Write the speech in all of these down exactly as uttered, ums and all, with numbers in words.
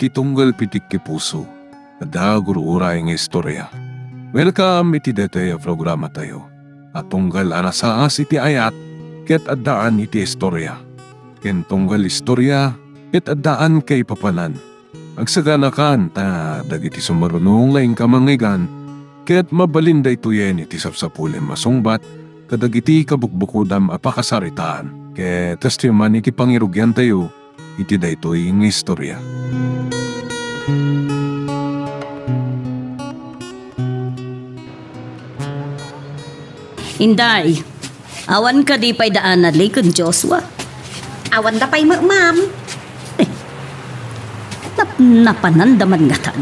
ti tunggal pitik ti puso. Adda gur-uray nga istorya. Welcome iti daytoy a programatayo a tunggal a nasaas iti ayat ket addaan iti istorya, ken tunggal istorya ket addaan kaipapanan. Agsaganakan ta dagiti sumarunong nga inka mangngeggan ket mabalin daytoyen iti sapsapulem a sungbat kadagiti kabukbukodam a pakasaritaan. Ket kastoy man iti pangirugiantayo iti daytoy nga istorya. Inday, awan kadi pay da Anali ken Joshua? Awan da pay met, ma'am. Eh, nap-, napananda man ngatan.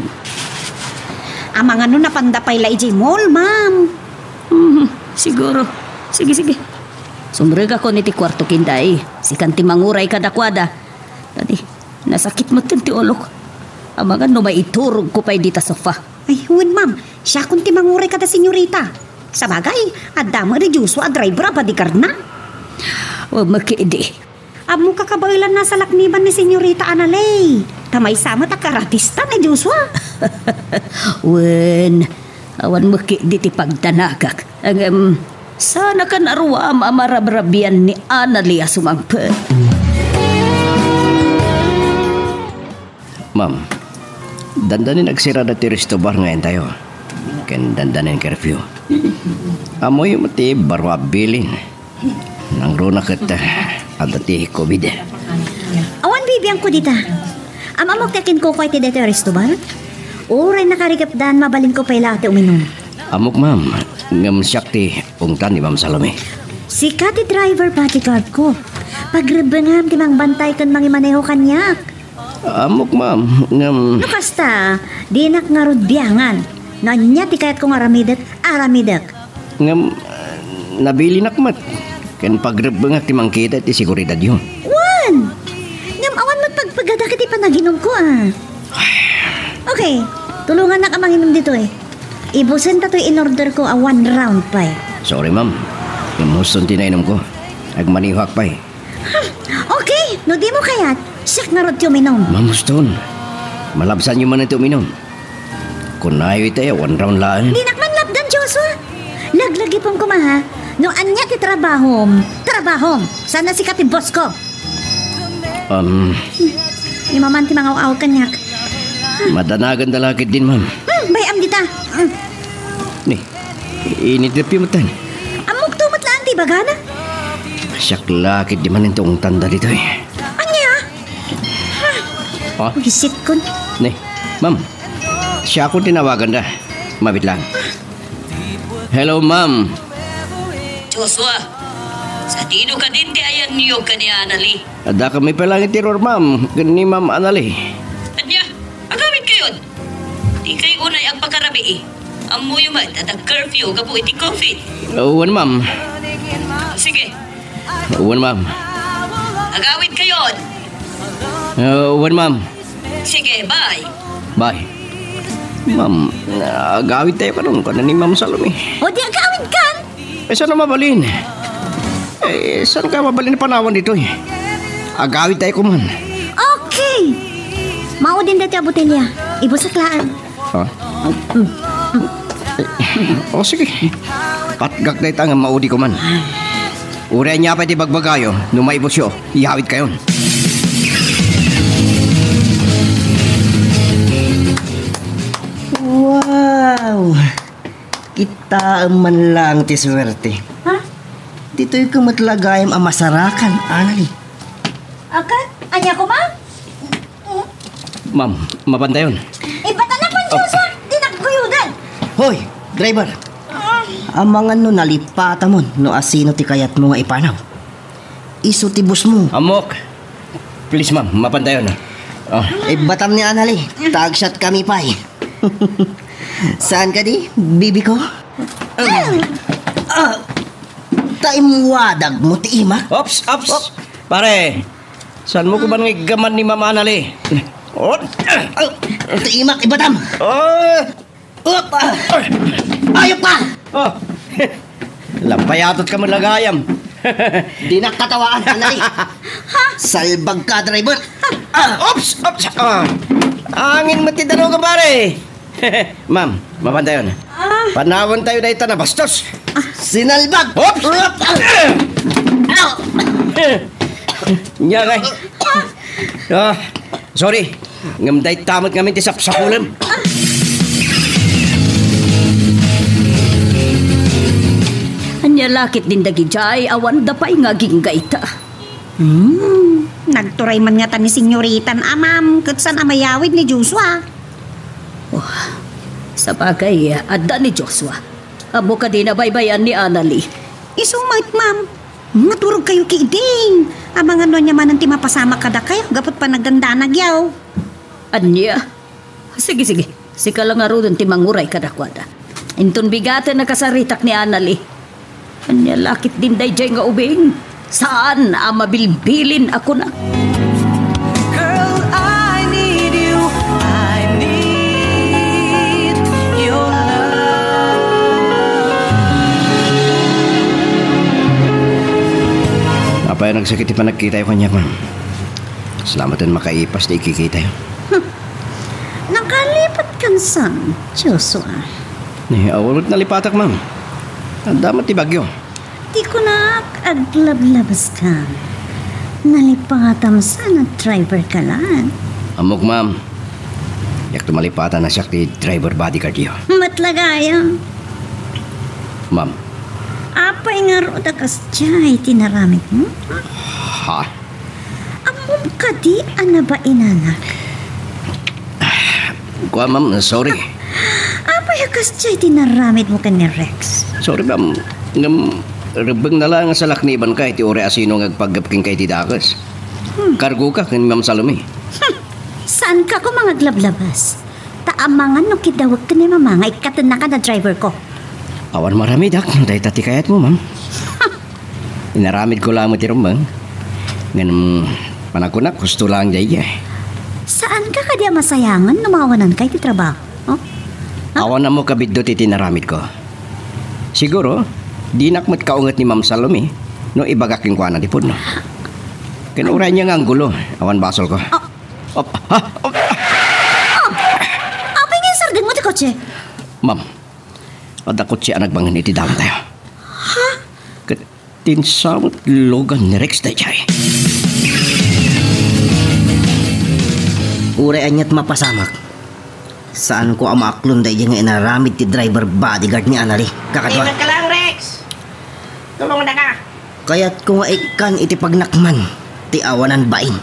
Amangan no napanda pay la idiay mall, ma'am. Hmm, siguro. Sige, sige. Sumrekakon iti kuartok, Inday. Sikan ti manguray kadakuada. Kadi, nasakit metten ti ulok. Amangan no maiturogko pay dita sofa. Ay, wen, ma'am. Siakon ti manguray kada senyorita. Sabagay, adda met ni Joshua a driver a bodyguardna. Wen, makidi. Ammok a kabaelan a salakniban ni Senyorita Anali. Ta maysa met a karatista ni Joshua. Wen, awan makidi ti pagdanagak. Ngem, saankan a ruam a marabrabian ni Anali a sumangpet. Ma'am, dandanin agsirada ti resto bar nga entayo. Ken dandanin curfew. Ammoyo met ti baro a bilin. Nangruna ket, ah, adda ti covid. Awan bibiangko dita. Am-ammok ti akinkukua iti daytoy a resto bar? Uray nakarikepdan, mabalinko pay la ti uminum. Ammok, ma'am. Ngem siak ti ungtan ni Ma'am Salome. Sika ti driver bodyguard ko. Pagrebbengam ti mangbantay ken mangimaneho kaniak. Ammok, ma'am, ngem... No kasta, dinak ngarud biangan. No ania ti kayatko nga aramidek, aramidek. Ngem, ah, nabilinak met. Ken pagrebbengak ti mangkita iti seguridadyo. Wen! Ngem awan met pagpagadak iti panaginumko, a. Okay, tulongannak a manginum ditoy. Ibusenta toy in-orderko a one round pay. Sorry, ma'am. Ngem huston ti nainumko. Agmanehoak pay. Hmm, okay, no dimo kayat, siak ngarud ti uminum. Ma'am Huston, malabsanyo man ti uminum. Kunayo itay a one round laeng. Dinak man lapdan, Joshua. Laglagipem koma, ha? No ania ti trabahom, trabahom. Saan a sika ti boss ko. Um, Imaman ti mangaw-aw kaniak. Madanaganda la ketdin, ma'am. Hmm, bay-am dita. Hmm. Ni, initepyo metten. Ammok to met laeng ti ibagana. Siak la ketdi manen ti ungtanda ditoy. Ania? Ha? Wisitkon. Ni, ma'am. Siakon ti nawaganda. Mabit lang. Hello, ma'am. Joshua, sadino kadin ti ayanyo ken ni Anali? Adda kami pay laeng iti ruar, ma'am, ken ni Ma'am Anali. Ania? Agawidkayon? Dikay unay agpakarabii. Ammoyo met a nag-curfew gapu iti covid. Wen, ma'am. Sige. Wen, ma'am. Agawidkayon. Wen, ma'am. Sige, bye. Bye. Ma'am, agawidtayo kanon, kuna ni Ma'am Salome. O di agawidkan? Eh, saan a mabalin? Eh, saan ka mabalin a panawan ditoy? Agawidtayo koma. Okay. Maudin daytoy a botelya. Ibusak laeng. Ha? O, sige. Patgak dayta nga maudi koma. Uray ania pay ti bagbagayo, no maibusyo, iyawidkayon. Wow! Kitaem man laeng ti suerte. Ha? Ditoy ko met la gayam a masarakan, Anali. Akan? Ania koma? Ma'am, mapantayon. Ibatan na pon, Joshua! Di nagkuyudan! Hoy, driver! Ah. Amangan no nalipatamon no asino ti kayatmo nga ipanaw. Isu ti boss mo. Ammok! Please, ma'am, mapantayon. Ah. Ibbatam ni Anali, ta agsiat kami pay. Saan kadi, bibi ko? Ah, ta imwadag mo ti imak? Ops, ops! Op. Pare, saan mo ko man nga iggaman ni Ma'am Anali? Ot! Ah, ti imak, ibatam! Ah! Op! Ah! Ayop ka! Oh! Lampayatot ka man lagayam. Di nakatawaan, Anali. Ha? Salbag ka, driver. Ah! Ops! Ops! Ah! Angin met ti daruga, pare. Ma'am, mapantayon. Ah. Panawantayo dayta nabastos. Sinalbag! Oops! Nya kay. Ah, sorry. Ngem dayta met ngamin ti sapsapulem. Ania la ketdin dagidiay, awanda pay nga aginggayta. Hmm, nagturay man ngata ni Senyoritan a ma'am, ket saan a mayawid ni Joshua. Oh, sabagay, adda ni Joshua. Ammo kadi nabaybay-an ni Annalie? Isu met, ma'am. Naturogkayo ketdin. Amangan no ania manen ti mapasamak kadakayo, gapu ta panagdandanagyo. Ania? Sige, sige. Sika la ngaruden ti manguray kadakuada. Inton bigaten a kasaritak ni Annalie. Ania la ketdin daydiay nga ubing? Saan a mabilbilin a kuna? Girl, I need you. I need your love. Apay a nagsakit ti panagkitayo kaniak, ma'am? Salamaten makaipas ti ikikitayo. Hmm. Nakalipat kan saan, Joshua? Ni, awan met nalipatak, ma'am. Adda met ti bagyo. Ti kunak, aglablabaska. Nalipatam saan a driver ka laeng. Ammok, ma'am. Diakto malipatan a siak ti driver bodyguard yo. Met la gayam. Ma'am. Apay ngarud a kasdiay ti naramidmo? Ha? Ammom kadi a nabainanak? Kua, ma'am, sorry. Apay a kasdiay ti naramidmo ken ni Rex? Sorry, ma'am. Ngem, rebbengna laeng a salaknibanka iti uray a sino nga agpaggep kenka iti dakes. Hmm. Kargoka ken Ma'am Salome. Hmm. Saanka koma nga aglablabas. Ta amangan no kidawek ken ni Mama nga ikkatennaka a driverko. Awan maramidak, dayta ti kayatmo, ma'am. Inaramidko laeng ti rumbeng. Ngem, panagkunak, husto laeng daydiay. Saanka kadi a masayangen no mawananka iti trabaho? Oh? Ha? Awan ammok a biddut iti inaramidko. Siguro, dinak met kaunget ni Ma'am Salome no ibagak kenkuana ti pudno. Ken uray ania nga anggulo, awan basolko. Oh. Op, ha? Op. Ah! Apay nga insardengmo ti kotse? Ma'am, adda kotse a nagbangen iti dalantayo. Ha? Ket ti insamet lugan ni Rex daydiay. Uray aniat mapasamak. Saanko a maaklon daydiay nga inaramid ti driver bodyguard ni Annalie. Kakadua. Timek ka lang, Rex! Tulongdaka! Kayatko nga ikkan iti pagnakman ti awanan bain.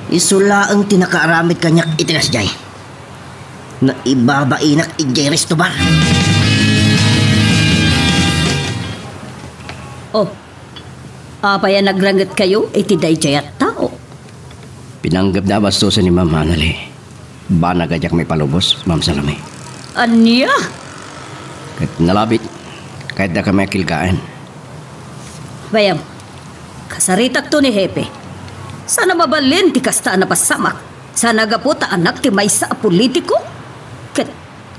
Isu laeng ti nakaaramid kaniak iti kasdiay. Naibabainak idiay resto bar. Oh, apay a nagrangetkayo iti daydiay a tao? Pinanggepda a bastosen ni Ma'am Annalie. Banag a diak maipalubos, Ma'am Salome. Ania? Ket nalabit, kayatdaka a kilgaen. Bayam, kasaritakto ni Hepe. Saan a mabalin ti kasta a napasamak. Saan a gapu ta anak ti maysa a politiko? Ket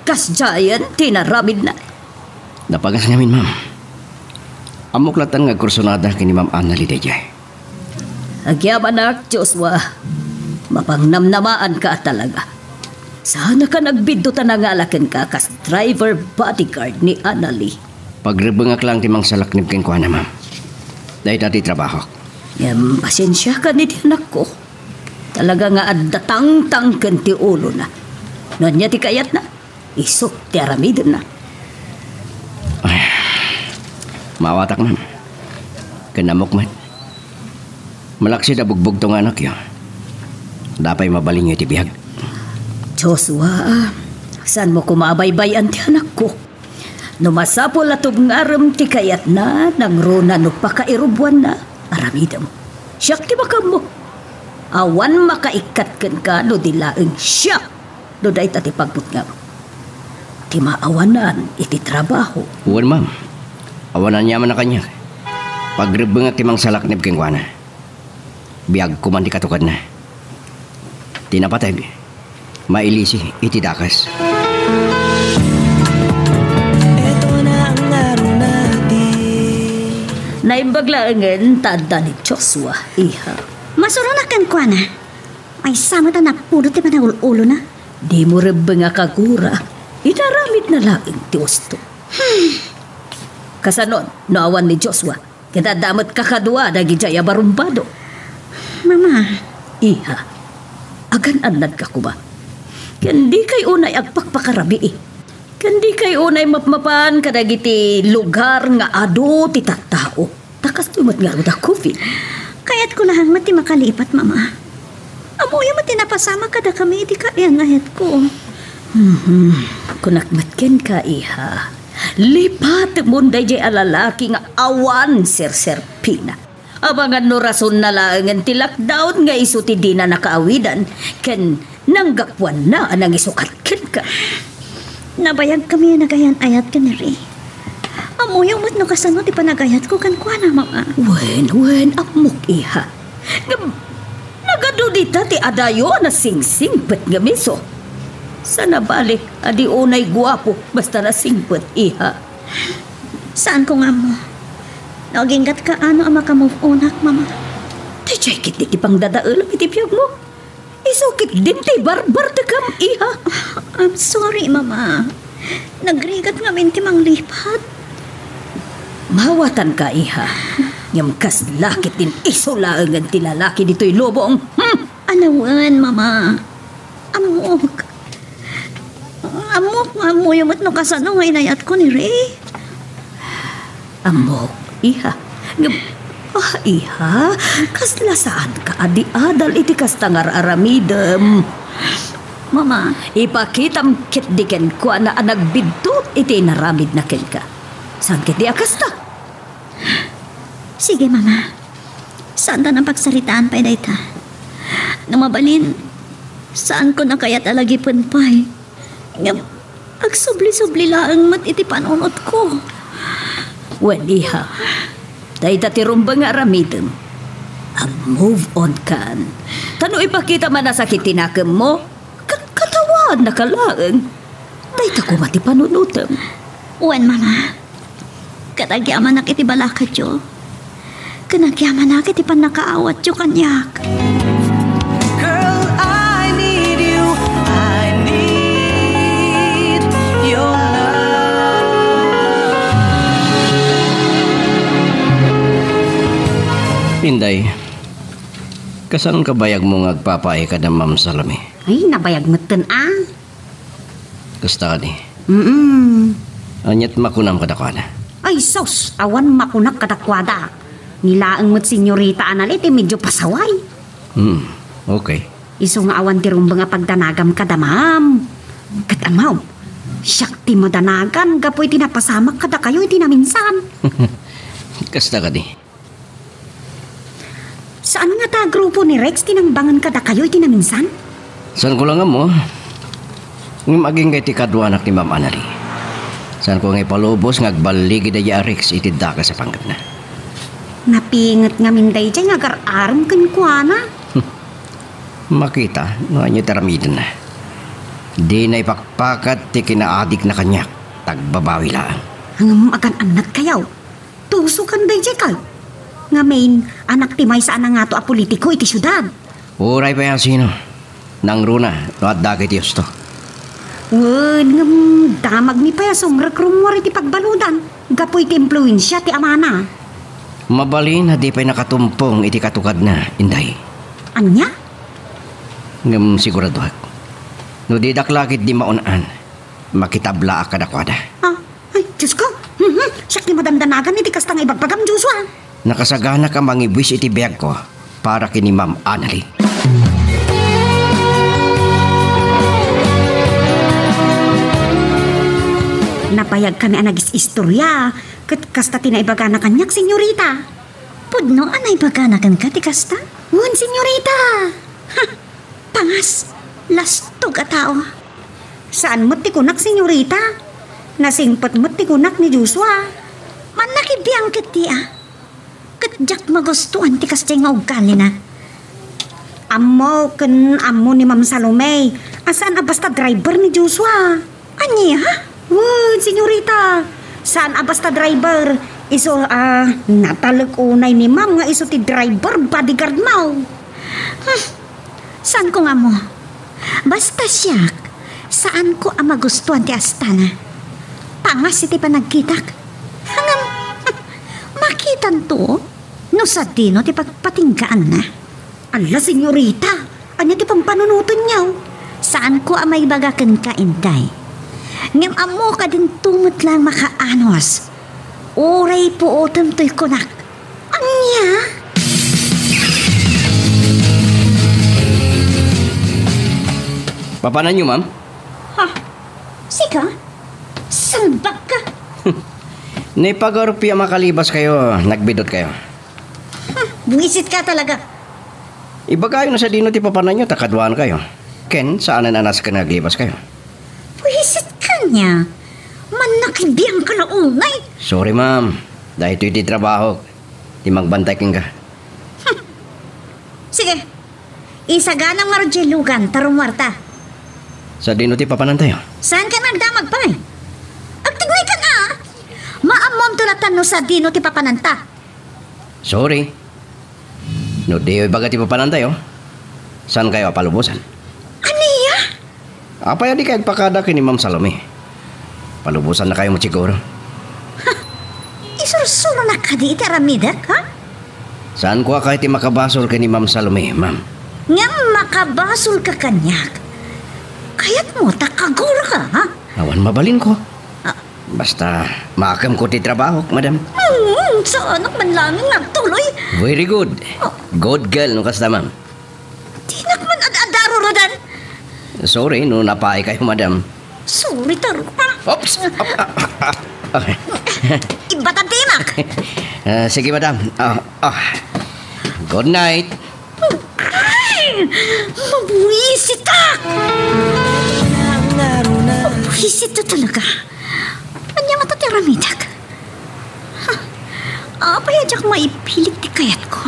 kasdiayen ti inaramidna. Napagas ngamin, ma'am. Ammok latta nga agkursunada ken ni Ma'am Annalie daydiay. Agyamanak, Joshua. Mapangnamnamaanka a talaga. Saanaka nagbiddut a nangala kenka kas driver bodyguard ni Annalie. Pagrebbengak laeng ti mangsalaknib kenkuana, ma'am. Dayta ti trabahok. Ngem, pasensiakan iti anakko. Talaga nga adda tangtang ken ti ulona. No ania ti kayatna? Isu ti aramidenna. Ay, maawatak, ma'am. Ken ammok met. Malaksid a bugbugto nga anakyo. Adda pay mabalinyo iti biag. Joshua, saanmo koma a baybay-an ti anakko? No masapul a tubngarem ti kayatna, nangruna no pakairuboanna, aramidem. Siak ti makaammo. Awan makaikkat kenka no di laeng siak. No dayta ti pagbutngam, ti maawanan iti trabaho. Wen, ma'am. Awan aniaman a kaniak. Pagrebbengak ti mangsalaknib kenkuana. Biagko man ti katukadna. Ti napateg, mailisi iti dakes. Naimbag laengen ta adda ni Joshua, iha. Masuronak kenkuana. Maysa met a napudot ti panagul-ulona. Dimo rebbeng a kagura. Inaramidna laeng ti husto. Kasano no awan ni Joshua? Ket adda met kakadua dagidiay a barumbado. Mama. Iha, agan-annadka koma. Ken dikay unay agpakpakarabii. Ken dikay unay mapmapan kadagiti lugar nga adu ti tattao. Ta kastoy met ngarud a COVID. Kayatko laeng met ti makalipat, Mama. Ammoyo met ti napasamak kadakami iti kayan-ayatko. Mhm. Kunak met kenka, iha. Lipatemon daydiay a lalaki nga awan serserpina. Amangan no rasonna laengen ti lockdown nga isu ti dina nakaawidan ken nanggapuanna a nangisukat kenka. Nabayagkami a nagayan-ayat ken ni Ray. Ammoyo met no kasano ti panagayatko kenkuana, Mama. Wen, wen, ammok, iha. Ngem, nagadu dita ti adayo a nasingsingpet ngem isu. Saan a bale a di unay guapo basta nasingpet, iha. Saanko nga ammo. No aginggatka a no a maka-move on-ak, Mama. Daydiay ketdi ti pangdadaelam iti biagmo. Isu ketdin ti barbartekam, iha. I'm sorry, Mama. Nagrigat ngamin ti manglipat. Mawatanka, iha. Ngem kasla ketdin isu laengen ti lalaki ditoy lubong. Hmm? Anawen, Mama. Ammok. Ammok nga ammoyo met no kasano nga inayatko ni Ray. Ammok, iha. Ngem, ah, iha, kasla saanka a di adal iti kasta nga ar-aramidem. Mama. Ipakitam ketdi kenkuana a nagbiddut iti inaramidna kenka. Saan ketdi a kasta? Sige, Mama. Saantan a pagsaritaan pay dayta. No mabalin, saanko a kayat a lagipen pay. Ngem, agsubli-subli laeng met iti panunotko. Wen, iha, dayta ti rumbeng nga aramidem. Ag-move on kan. Ta no ipakitam a nasakit ti nakemmo, kat-, katawannaka laeng. Dayta koma ti panunotem. Wen, Mama. Ket agyamanak iti balakadyo. Ken agyamanak iti pannakaawatyo kaniak. Girl, I need you. I need your love. Inday, kasanka bayagmo nga agpapaay kada Ma'am Salome? Ay, nabayag metten a. Kasta kadi. Mm-mm. Aniat makunam kadakuada? Ay, sus! Awan makunak kadakuada. Ni laeng met Senyorita Anali ti medyo pasaway. Hmm, okay. Isu nga awan ti rumbeng a pagdanagam kada Ma'am. Ket ammo, siak ti madanagan gapu iti napasamak kadakayo iti naminsan. Kasta kadi. Saan ngata a grupo ni Rex ti nangbangen kadakayo iti naminsan? Saanko la nga ammo. Ngem agingga iti kaduanak ni Ma'am Anali. Saanko nga ipalubos nga agbaligi daydiay a Rex iti dakes a panggepna. Napinget ngamin daydiay nga agar-arem kenkuana. Makita no ania ti aramidenna. Dina ipakpakat ti kinaadikna kaniak, ta agbabawi laeng. Ngem agan-annadkayo. Tusokan daydiay kay. Ngamin, anak ti maysa a nangato a politiko iti siudad. Uray pay a sino. Nangruna no adda ket ti husto. Wen, ngem damagmi pay a sumrek rummuar iti pagbaludan gapu iti impluensia ti amana. Mabalin a di pay nakatumpong iti katukadna, Inday. Ania? Ngem siguradoak, no didak la ketdi maun-an, makitablaak kadakuada. Ah, ay, Diosko! Mhm, siak ti madandanagan iti kasta nga ibagbagam, Joshua. Nakasaganak a mangibuis iti biagko para ken ni Ma'am Anali. Nabayagkami a nagis-istoria, ket kasta ti naibagana kaniak, Senyorita. Pudno a naibagana kenka ti kasta? Wen, Senyorita! Ha! Pangas! Lastog a tao! Saan met ti kunak, Senyorita. Nasingpet met ti kunak ni Joshua. Mannakibiang ketdi a. Ket diak magustuan ti kasdiay nga ugalina. Ammo ken ammo ni Ma'am Salome a saan a basta driver ni Joshua. Ania? Wen, Senyorita, saan a basta driver. Isu a natalek unay ni Ma'am nga isu ti driver bodyguard mo. Hmm. Saanko nga ammo. Basta siak, saanko a magustuan ti astana. Pangas iti panagkitak. Ngem, makitanto no sadino ti pagpatinggaanna. Alla, senyorita, ania ti pampanunotenyo? Saanko a maibaga kenka, inday. Ngem ammo kadinto met laeng makaanus. Uray puotem toy kunak. Ania? Papananyo, ma'am? Ha? Sika? Salbag ka? Naipagarupyo a makalibas kayo, nagbidot kayo. Hmm, buwisit ka talaga. Ibagayo no sadino ti papananyo ta kaduaan kayo. Ken saanen a nasken nga aglibas kayo. Buwisit ka nia. Mannakibbiang ka la unay. Sorry, ma'am. Daytoy ti trabaho. Ti magbantay kenka. Hmm. Sige. Isaganam ngarud diay lugan ta rumuarta. Sadino ti papanantayo? Saan ka nagdamag pay? Agtignay ka nga! Maammom tulatan no sadino ti papananta. Sorry. No diyo ibaga ti papanantayo, saan kayo a palubosan? Ania? Apay a di kayo agpakada ken ni Ma'am Salome? Palubosan na kayo met siguro. Ha? Isursuro na kadi iti aramidek, ha? Saan ko a kayo ti makabasol ken ni Ma'am Salome, ma'am? Ngem makabasol ka kaniak. Kayat mo ta kagura ka, ha? Awan mabalin ko. Ah. Basta, maakem ko ti trabahok, madam. Hmm, saanak man laeng nga agtuloy. Very good. Oh. Good girl, no kasta, ma'am. Dinak man ad-adaro, Rodan. Sorry no napaay kayo, madam. Sorry, taro pa. Oops! Ah, ah, ah, ah. Ibatan ti imak. Ah, sige, madam. Ah, ah. Good night. Ay! Mabuisit ka! Mabuisit ka talaga. Ania ngata ti aramidek? Ha? Apay a diak maipilit ti kayatko?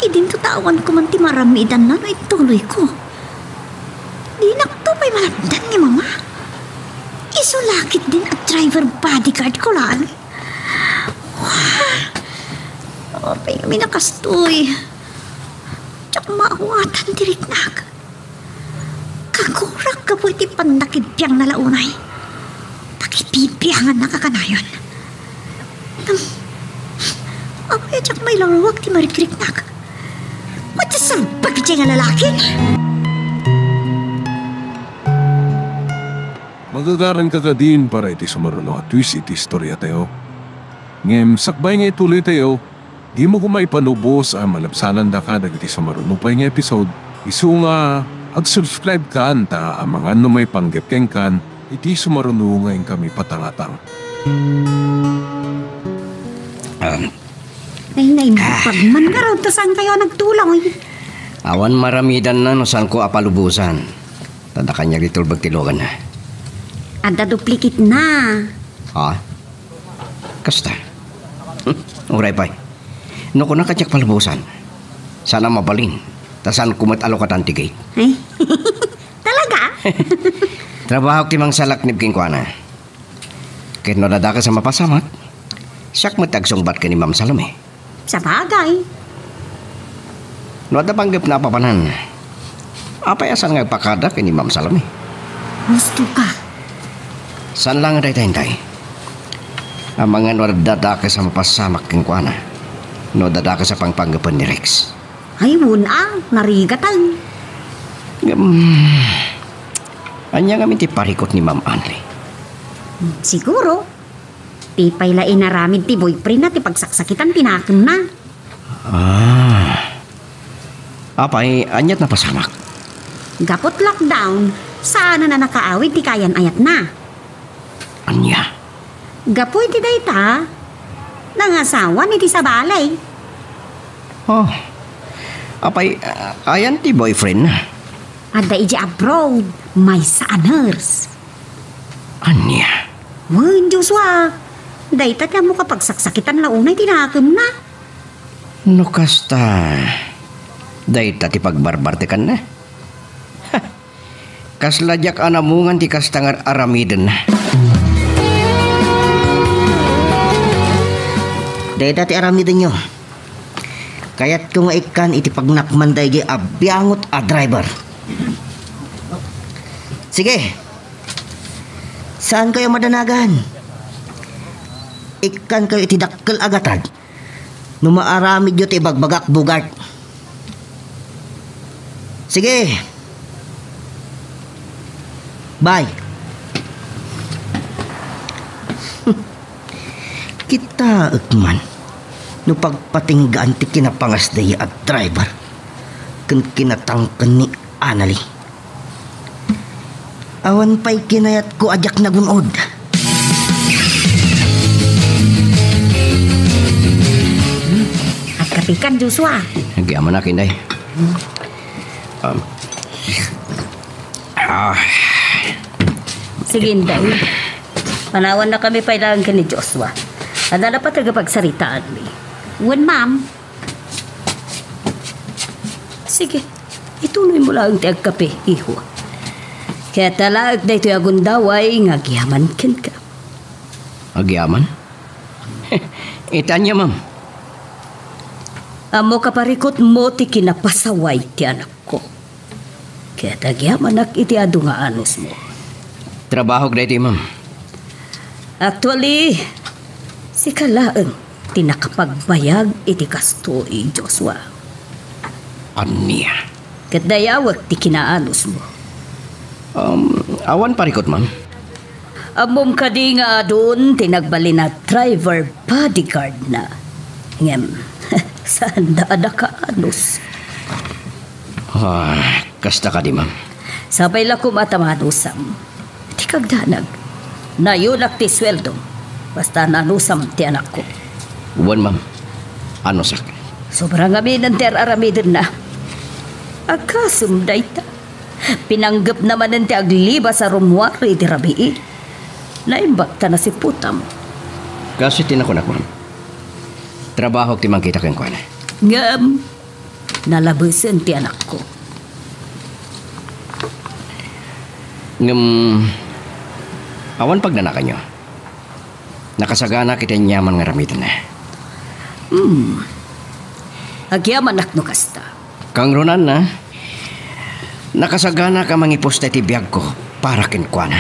Idinto ta awanko man ti maramidanna no ituloyko. Dinakto pay malapdan ni Mama. Isu la ketdin a driver bodyguard ko laeng. Apay ngamin a kastoy? Diak maawatan ti riknak. Kagurak gapu iti pannakibbiangna la unay. Pakibibiangannak a kanayon. Ngem, apay a diak mailaruag ti marikriknak? Wadda salbag idiay nga lalaki? Magagaranka kadin para iti sumaruno a twist iti istoriatayo. Ngem sakbay nga ituloytayo, dimo koma ipalubos a malabsanandaka dagiti sumaruno pay nga episode, isu nga ag-subscribe kan ta amangan no maipanggep kenkan iti sumaruno nga inkami patangatang. Um, Ay, naimbag man ngarud ta saan kayo nagtuloy? Awan maramidanna no saanko a palubosan. Ta adda kaniak ti tulbek ti luganna. Adda duplicate na. Ha? Kasta? Uray pay. No kunak a diak palubosan, saan a mabalin, ta saanko met a lukatan ti gate. Ay. Talaga? Trabahok ti mangsalaknib kenkuana. Ket no adda dakes a mapasamak, siak met ti agsungbat ken ni Ma'am Salome. Sabagay. No adda panggepna a papanan, apay a saan nga agpakada ken ni Ma'am Salome? Husto ka. Saan laeng dayta, inday? Amangan no adda dakes a mapasamak kenkuana, no adda dakes a pangpanggepen ni Rex. Ay, wen a, narigaten. Ngem, ania ngamin ti parikut ni Ma'am Anli? Siguro, ti pay la inaramid ti boyfriend na ti pagsaksakitan ti nakemna. Ah. Apay, aniat napasamak? Gaput lockdown, saanen a nakaawid ti kayan-ayatna. Ania? Gapu iti dayta, nangasawan iti sabali. Oh. Apay, ah, ayan ti boyfriend na? Adda iti abroad, maysa a nurse. Ania? Wen, Joshua. Dayta ti ammo kapagsaksakitan la unay ti nakemna. No kasta, dayta ti pagbarbartekanna. Kasla diak a namungan ti kasta nga ar-aramiden. Dayta ti aramidenyo. Kayatko nga ikkan iti pagnakman daydi a biangot a driver. Sige. Saan kayo madanagan? Ikkan kayo iti dakkel a gatad. No maaramidyo ti ibagbagak, Bogart. Sige. Bye. Kitaek man no pagpatinggaan ti kinapangasda a driver ken kinatangken ni Anali. Awan pay kinayatko a diak nagun-od. Agkapikan, Joshua. Agyamanak, Inday. Um, ah. Sige, Inday. Panawannakami pay laeng ken ni Joshua. Adda napateg a pagsaritaanmi. Wen, ma'am. Sige, itunoymo laeng ti agkape, iho. Ket alaek daytoy a gundaway nga agyaman kenka. Agyaman? Ita ania, ma'am? Ammok a parikutmo ti kinapasaway ti anakko. Ket agyamanak iti adu nga anusmo. Trabahok daytoy, ma'am. Actually, sika laeng ti nakapagbayag iti kastoy, Joshua. Ania? Ket dayawek ti kinaanusmo. Um, awan parikut, ma'am. Ammom kadi nga adun ti nagbalin a driver bodyguard na? Ngem, saanda a nakaanus. Ah, kasta kadi, ma'am? Sapay la koma ta maanusam. Ti kagdanag, nayonak ti sueldo. Basta naanusam ti anakko. Wen, ma'am. Anusak. Sobra ngamin ti ar-aramidenna. Agasem dayta. Pinanggepna manen ti aglibas a rummuar iti rabii. Naimbag ta nasiputam. Kas iti nakunak, ma'am. Trabahok ti mangkita kenkuana. Ngem, nalabesen ti anakko. Ngem, awan pagnanakanyo. Nakasaganak iti aniaman nga aramidna. Hmm. Agyamanak no kasta. Kangrunanna, nakasaganak a mangipusta iti biagko para kenkuana.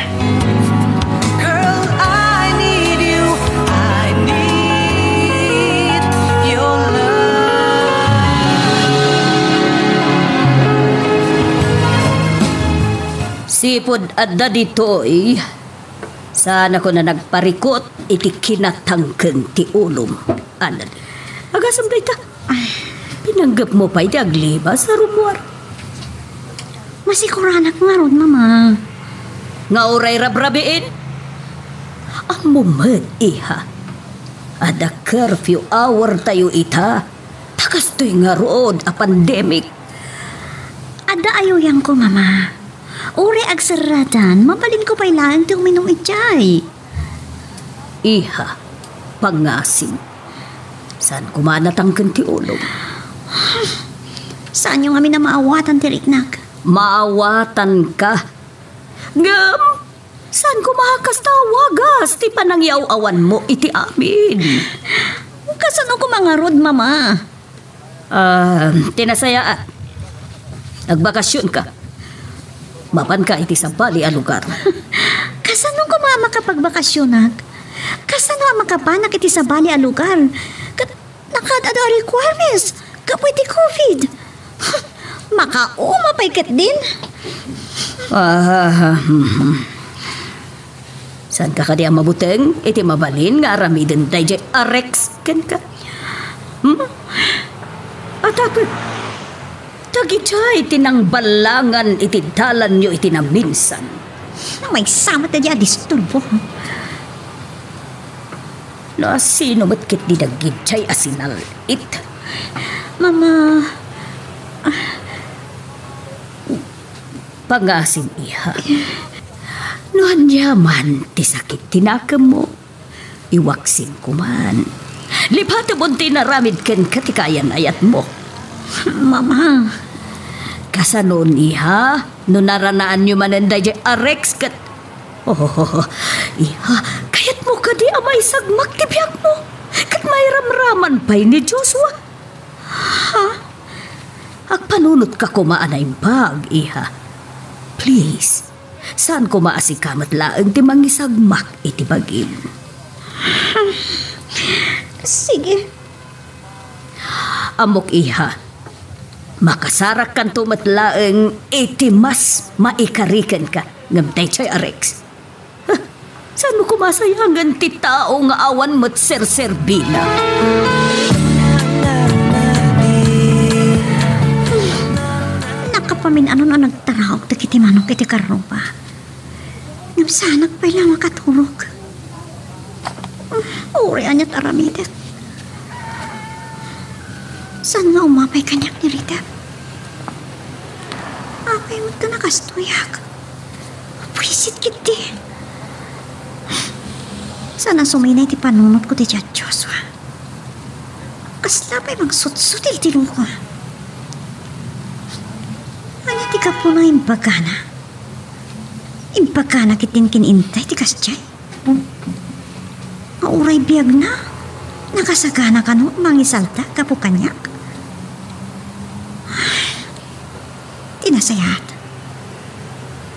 Girl, I need you. I need your love. Sipud adda ditoy, saanakon a nagparikut iti kinatangken ti ulom. Anad. Agasem dayta. Ay. Pinanggepmo pay ti aglibas a rummuar. Masikuranak ngarud, Mama. Nga uray rabrabiin? Ammom met, iha. Adda curfew hour tayo ita. Ta kastoy ngarud a pandemic. Adda ayuyanko, Mama. Uray agserradan, mabalinko pay laeng ti uminum idiay. Iha, pangasim. Saan koma a natangken ti ulom? Saanyo ngamin a maawatan ti riknak? Maawatan ka. Ngem, saan koma a kasta a wagas ti panangiaw-awanmo iti amin? Kasano koma ngarud, Mama? Ah, ti nasayaat. Nagbakasion ka. Mapan ka iti sabali a lugar. Kasano koma a makapagbakasionak? Kasano a makapanak iti sabali a lugar? Ket nakaad-adu a requirements gapu iti covid. Makauma pay ketdin. Ah, hmm. Saanka kadi a mabuteng iti mabalin nga aramiden daydiay a Rex kenka? Hmm? Atak, dagidiay ti nangballangan iti dalanyo iti naminsan. Maysa met daydiay a disturbo. No asino met ketdi dagidiay a sinal-it? Mama, ah, Pangasim, iha. No aniaman ti sakit ti nakemmo, iwaksin koman. Lipatemon ti inaramid kenka ti kaayan-ayatmo. Mama. Kasanon, iha, no naranaanyo manen daydiay a Rex ket, oh, iha, kayatmo kadi a maisagmak ti biagmo ket mairamraman pay ni Joshua? Agpanunotka koma a naimbag, iha. Please, saan koma a sika met laeng ti mangisagmak iti bagim. Sige. Ammok, iha. Makasarakkanto met laeng iti mas maikari kenka. Ngem daytoy a Rex. Huh, saanmo koma sayangen ti tao nga awan met serserbina? Nakapamin-anon a nagtaraok dagiti manok iti karruba. Ngem saanak pay la makaturog. Uray aniat aramidek. Saan nga umapay kaniak ni Rita? Apay met ta nakastoyak? Buisit ketdi. Saan a suminay ti panunotko ti Joshua. Kasla pay mangsutsut iti loko. Ania ti gapuna imbagana? Imbagana ketdin ken Inday ti kasdiay? Nga uray biagna, nakasagana kano mangisalta gapu kaniak? Ti nasayaat,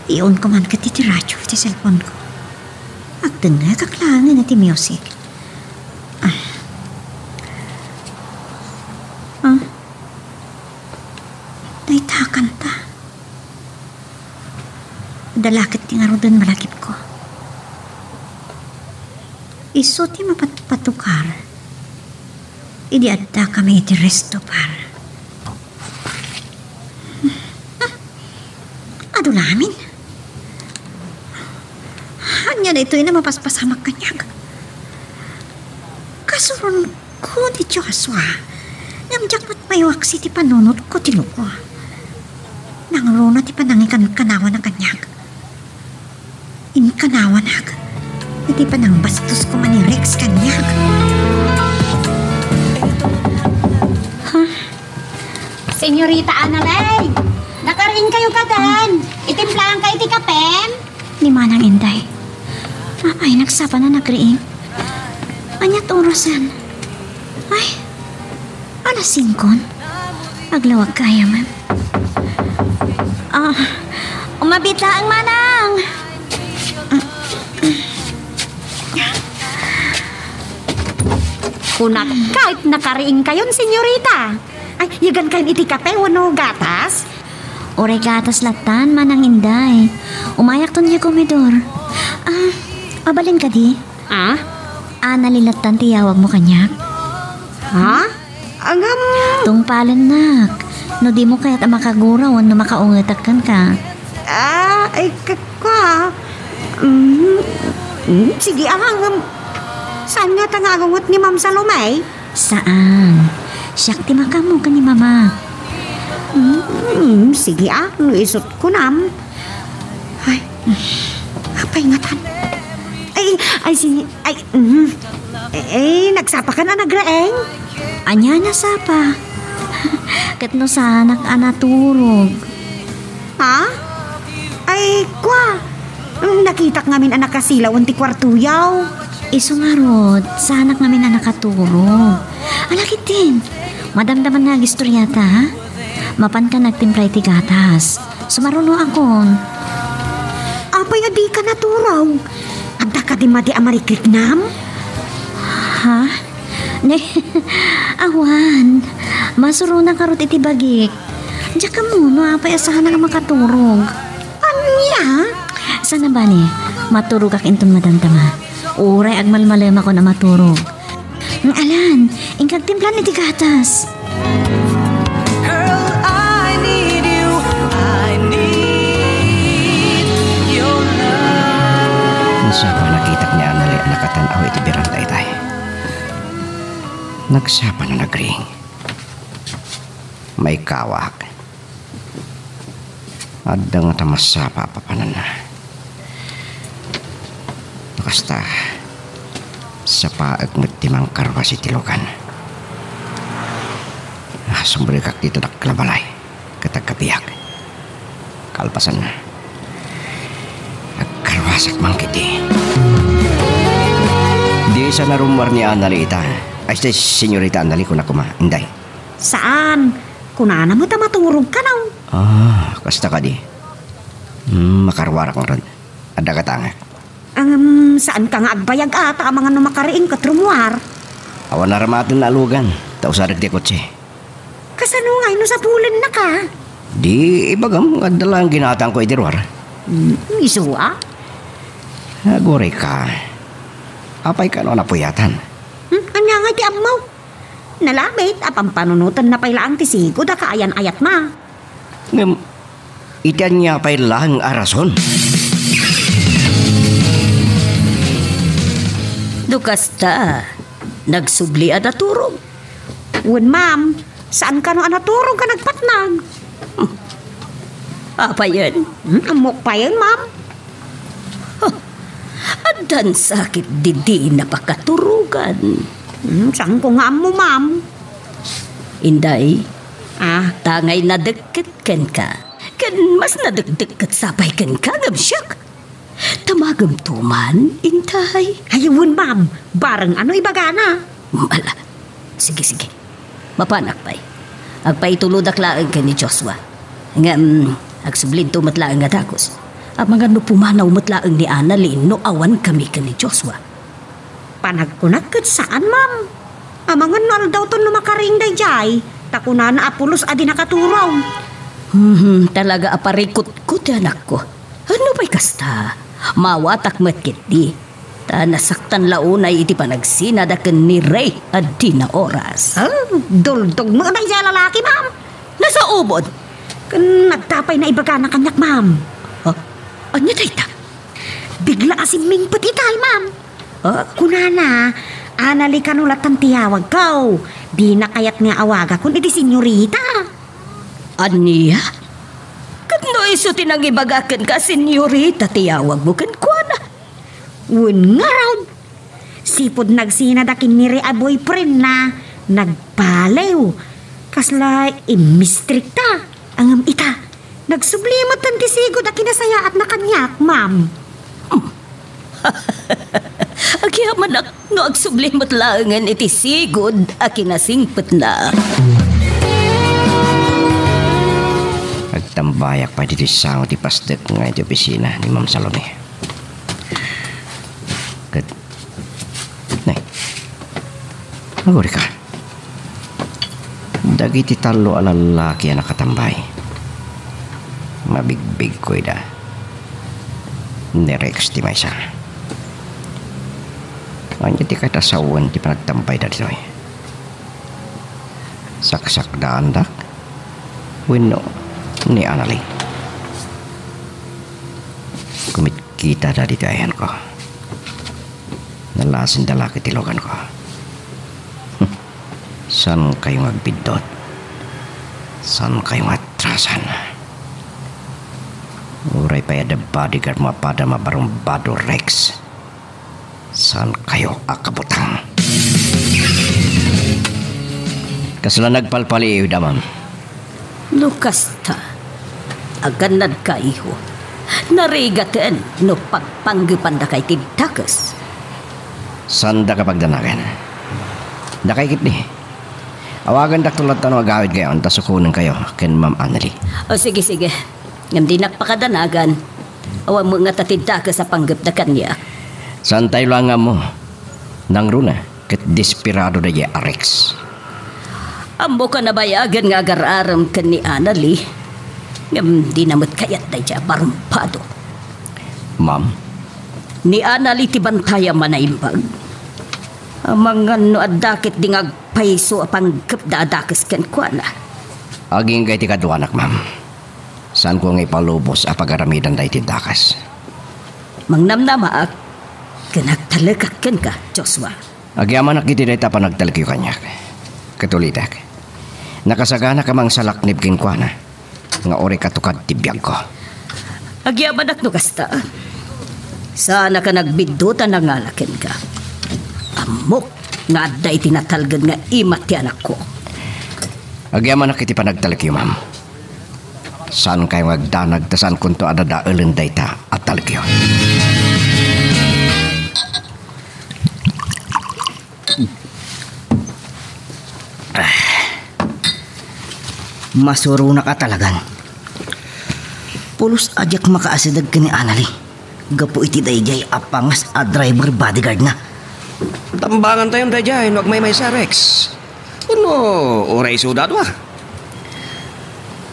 iunko man ketdi ti radio iti cellphone-ko. Agdengngekak laengen iti music. Ah. Ah. Dayta a kanta. Adda la ketdi ngaruden malagipko. Isu ti mapatpatukar idi addakami iti resto bar. Adu la amin. Ania daytoy a mapaspasamak kaniak? Kasuronko ni Joshua, ngem diak met pay waksi ti panunotko ti loko. Nangruna ti panangikankanawana kaniak. Inkanawanak iti panangbastosko man ni Rex kaniak. Ha? Senyorita Analay, nakariingkayo kadi? Itimplaanka iti kapem? Ni Manang Inday. Apay, nagsapa na nagriing? Ania't orasen? Ay, alas singkon? Aglawag kaya man. Ah, umabiit laeng, Manang! Kunak, kahit nakariingkayon, senyorita. Ay, yagankayon iti kape wenno gatas? Uray gatas lattan, Manang Inday. Umayakton iti komedor. Ah, mabalin kadi? Ah? Anali lattan ti yawagmo kaniak. Ha? Agam. Tungpalennak. No dimo kayat a makagura wenno makaungetak kenka. Ah, ay, k-, kua. Mm, mm, sige, ah, agam. Saan ngata nga agunget ni Ma'am Salome? Saan. Siak ti makaammo ken ni Mama. Mm, sige, ah, no isut' kunam. Ay, apay ngatan? Ay, ay, si, ay, mm. Eh, eh, nagsapa ka na, nagraeng? Ania a nasapa? Ket no saanak a naturog. Ha? Ay, kua. Mm, nakitak ngamin a nakasilawen ti kuartoyo. Isu ngarud, saanak ngamin a nakaturog. Ala ketdin, madamdama nga agistoriata, ha? Mapanka nagtimpla iti gatas. Sumarunoakon. Apay a dika naturog? Adda kadi madi a marikriknam? Ha? Ne, awan. Masuronak ngarud iti bagik. Diak ammo no apay a saanak a makaturog. Ania? Sana bale, maturogak inton madamdama. Uray agmalmalemakon a maturog. Alan, inka agtimpla iti gatas. Girl, I need you. I need your love. Nagsapa nakitak ni Anali a nakatan-aw iti beranda itay. Nagsapa na nagriing. Maikawak. Adda ngata masapa a papananna. No kasta, sapaek met ti mangkarwas iti lugan. Ah, sumrekak dita dakkel a balay ket agkapiak. Kalpasanna, agkarwasak man ketdi. Di sa narummuar ni Anali ita. Ay, si Senyorita Anali, kuna koma, Inday. Saan. Kunana met a maturog kano. Ah, kasta kadi. Hmm, makaruarak ngarud. Adda katangak. Ngem, saanka nga agbayag a ta amangan no makariing ket rumuar? Awan aramaten nga alugan, ta usadek ti kotse. Kasano ngay no sapulennaka? Di ibagam nga adda laeng ginatangko iti ruar. Hmm, isu a? Aguray ka. Apay kano a napuyatan? Hmm, ania ngay ti ammo? Nalabit a pampanunotenna pay laeng ti sigud a kaayan-ayatna. Ngem, iti ania pay laeng a rason? No kasta, nagsubli a naturog. Wen, ma'am. Saan kano a naturog a nagpatnag? Apayen? Hmm, ammok payen, ma'am. Huh, addan sakit didi napakaturogan. Hmm, saanko nga ammo, ma'am. Inday, ah, tangay nadekket kenka. Ken mas nadekdekket sapay kenka ngem siak. Tamagemto man, intay. Ay, wen, ma'am. Bareng ano ibagana? Ala. Sige, sige. Mapanak pay. Agpaitulodak laeng ken ni Joshua. Ngem, agsublinto met laeng a dagus. Amangan no pumanaw met laeng ni Annalie no awan kami ken ni Joshua. Panagkunak ket saan, ma'am. Amangan no aldawton no makariing daydiay, ta kunana a pulos a di nakaturog. Hmm, talaga a parikutko ti anakko. Ano pay kasta? Mawatak met ketdi. Ta nasaktan la unay iti panagsinada ken ni Ray a dina oras. Ah, duldog met daydiay a lalaki, ma'am. Nasaubon. Ken adda pay naibagana kaniak, ma'am. Ha? Ania dayta? Bigla a simmingpet itay, ma'am. Ah? Kunana, Annalie kano latta ti awagko. Dina kayat nga awagakon iti senyorita. Ania? Ket no isu ti nangibaga kenka, senyorita ti awagmo kenkuana? Wen ngarud. Sipud nagsinada ken ni Ray a boyfriendna, nagbaliw. Kasla immistrikta. Ngem ita, nagsubli metten ti sigud a kinasayaatna kaniak, ma'am. Agyamanak no agsubli met laengen iti sigud a kinasingpetna. Agtambayak pay ditoy sango ti pasdek nga iti opisina ni Ma'am Salome. Ket, nay, agurika. Dagiti tallo a lallaki a nakatambay, mabigbigko ida. Ni Rex ti maysa. Ania ti katasawen ti panagtambayda ditoy? Saksakdaandak wenno ni Annalie? Kumitkitada ditoy ayanko. Nalasenda la ket ti luganko. Saankayo nga agbiddut? Saankayo nga atrasan? Uray pay adda bodyguard mo a pada mabarumbado, Rex. Saankayo a kabutang? Kasla nagpalpaliiwda, ma'am. No kasta, agannadka, iho. Narigaten no pagpanggepandaka iti dakes. Saandaka pagdanagan. Dakay ketdi. Awagandakto latta no agawidkayon ta sukonenkayo ken Ma'am Annalie. O, sige, sige. Ngem dinak pakadanagan. Awan met ngata ti dakes a panggepda kaniak. Saantayo la nga ammo. Nangruna ket desperado daydiay a Rex. Ammok a nabayagen nga agar-arem ken ni Annalie, ngem dina met kayat daydiay a barumbado. Ma'am? Ni Annalie ti bantayam a naimbag. Amangan no adda ketdi nga agpayso a panggepda a dakes kenkuana. Agingga iti kaduanak, ma'am. Saanko nga ipalubos a pagaramidanda iti dakes. Mangnamnamaak ken agtalekak kenka, Joshua. Agyamanak iti dayta a panagtalekyo kaniak. Ket ulitek, nakasaganak a mangsalaknib kenkuana nga uray katukad ti biagko. Agyamanak no kasta. Saanak a nagbiddut a nangala kenka. Ammok nga adda iti natalged nga imat ti anakko. Agyamanak iti panagtalekyo, ma'am. Saankayo nga agdanag ta saankonto a dadaelen dayta a talekyo. Masuronak a talagan. Pulos a diak makaasideg ken ni Annalie gapu iti daydiay a pangas a driver bodyguardna. Tambangantayon daydiay no agmaymaysa, Rex. Wenno uray isuda a dua?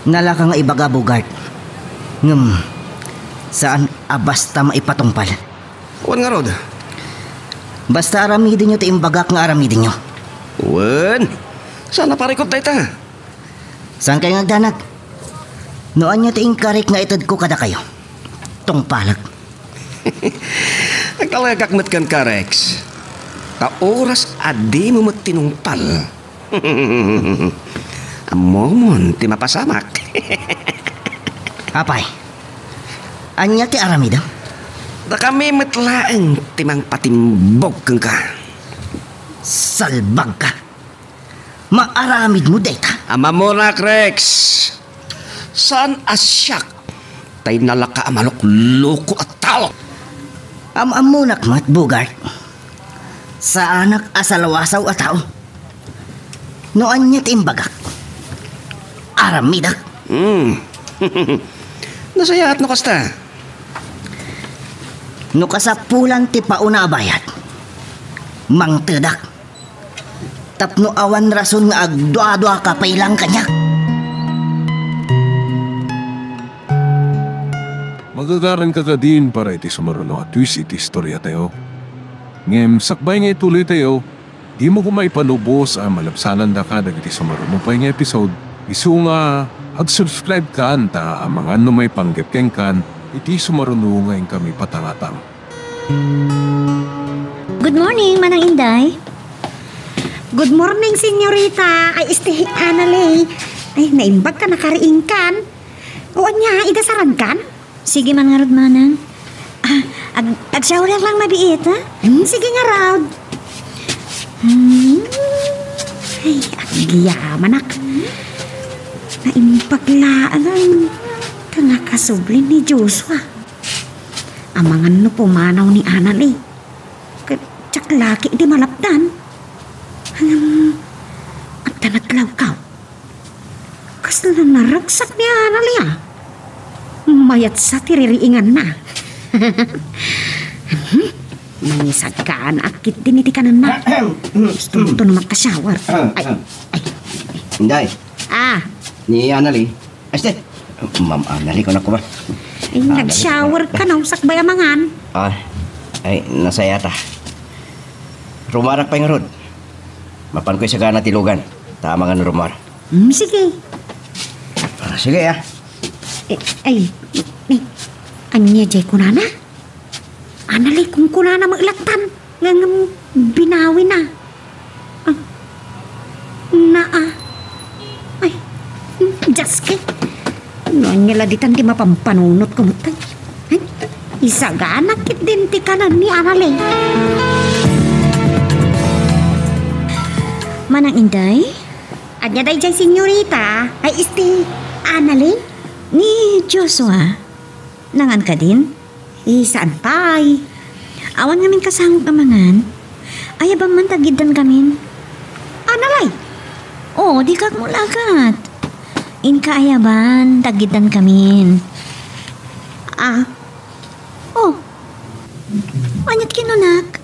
Nalaka nga ibaga, Bogart. Ngem, saan a basta maipatungpal. Wen ngarud? Basta aramidenyo ti imbagak nga aramidenyo. Wen, saan a parikut dayta? Saankay nga agdanag? No ania ti inkarik nga itedko kadakayo, tungpalek. Agtalekak met kenka, Rex. Ta oras a dimo met tinungpal, ammomon ti mapasamak. Apay, ania ti aramidem? Dakami met laeng ti mangpatimbog kenka. Salbagka! Maaramidmo dayta? Ammonak, Rex. Saan a siak tay nalaka a malukloko a tao. Am-ammonak met, Bogart. Saanak a salwasaw a tao. No ania ti imbagak, aramidek. Hmm. Nasayaat no kasta. No kasapulan ti pauna a bayad, mangtedak. Tapno awan rason nga agduaduaka pay laeng kaniak. Magagaranka kadin para iti sumaruno a twist iti istoriatayo. Ngem sakbay nga ituloytayo, dimo koma ipanubos a malabsanandaka dagiti sumaruno pay nga episode. Isu nga, ag-subscribe kan ta amangan no maipanggep kenkan iti sumaruno nga inkami patangatang. Good morning, Manang Inday. Good morning, senyorita. Ay, este, Annalie. Ay, naimbag ka, nakariingkan. O ania, idasaran kan? Sige man ngarud, Manang. Ah, ag-, ag-shower lang mabiit, ha? Hmm, sige ngarud. Hmm. Ay, agyamanak. Naimbag laeng. Kangkasubli ni Joshua. Amangan no pumanaw ni Annalie. Ket diak la ketdi malapdan. Ngem, adda naglawkaw. Kasla naragsak ni Annalie, a. Mayatsa ti ririinganna. Mangisaganaak ketdin iti kanenna. Gusto mo to naman ka-shower. Ay, ay. Inday. Ah. Ni Annalie. Este, Ma'am Annalie, kunak koma. Ay, Annalie, nag-shower ka, no? Sakbay amangan. Ah, ay, nasayata. Rumarak pay ngarud. Mapanko isagana ti lugan. Ta amangan rumarak. Hmm, sige. Ah, sige, ah. Eh, ay, eh, ania jay kunana? Annalie, kunkunana met lattan, ngem binawina. Ah, naa. Ay, Diyos ko. No ania la ditan ti mapampanunotko met, ay. Ay, isagana ketdin ti kanen ni Annalie. Manang Inday? Ania daydiay, senyorita? Ay, este, Annalie? Ni Joshua. Nangan kadin? Eh, saan pay? Awan ngamin kasangok a mangan. Ayabam man ta aggiddan kamin. Annalie? Oo, dika agmulagat. Inka ayabam ta aggiddan kamin. Ah. Oh. Aniat kinunak?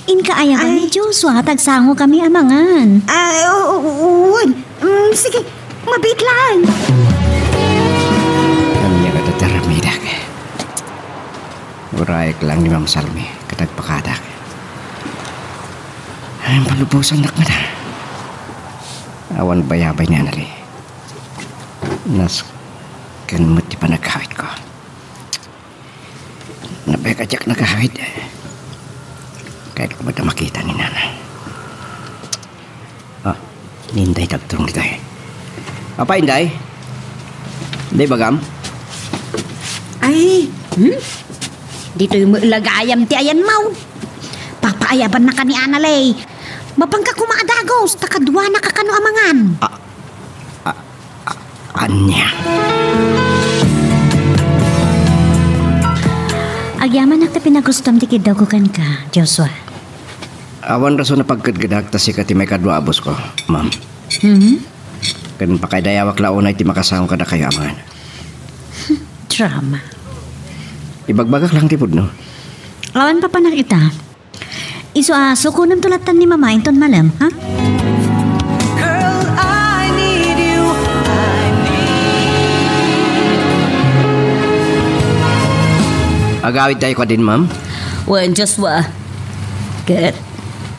Inka ayabam ni Joshua ta agsango kami a mangan. Ah, o-, o-, wen. Mm, sige, mabiit laeng. Ania nga dataramidek? Urayek lang ni Ma'am Salmi ket agpakadak. Ay, palubosannak met. Awan bayabay ni Annalie. Nasken met ti panagkawitko. Nabek a diak nagawid. Kayatko met a makita ni Nana. Ah, ni Inday ti agturong ditoy. Apay, Inday? Inday, ibagam? Ay, hmm? Ditoy met la gayam ti ayanmo. Papaayabannaka ni Annalie. Mapanka koma a dagus, ta kaduanaka kano a mangan. Ah, ah, ah, ania? Agyamanak ta pinagustom ti kiddawko kenka, Joshua. Awan rason a pagkedkedak ta sika ti maikadua a boss ko, ma'am. Mhm. Ken pakaidayawak la unay ti makasango kadakayo amangan. Drama. Ibagbagak lang ti pudno. Awan papanak ita. Isu a sukonem to lattan ni Mama inton malem, ha? Girl, I need you. I need. Agawid tayo kadin, ma'am? Wen, Joshua. Ket,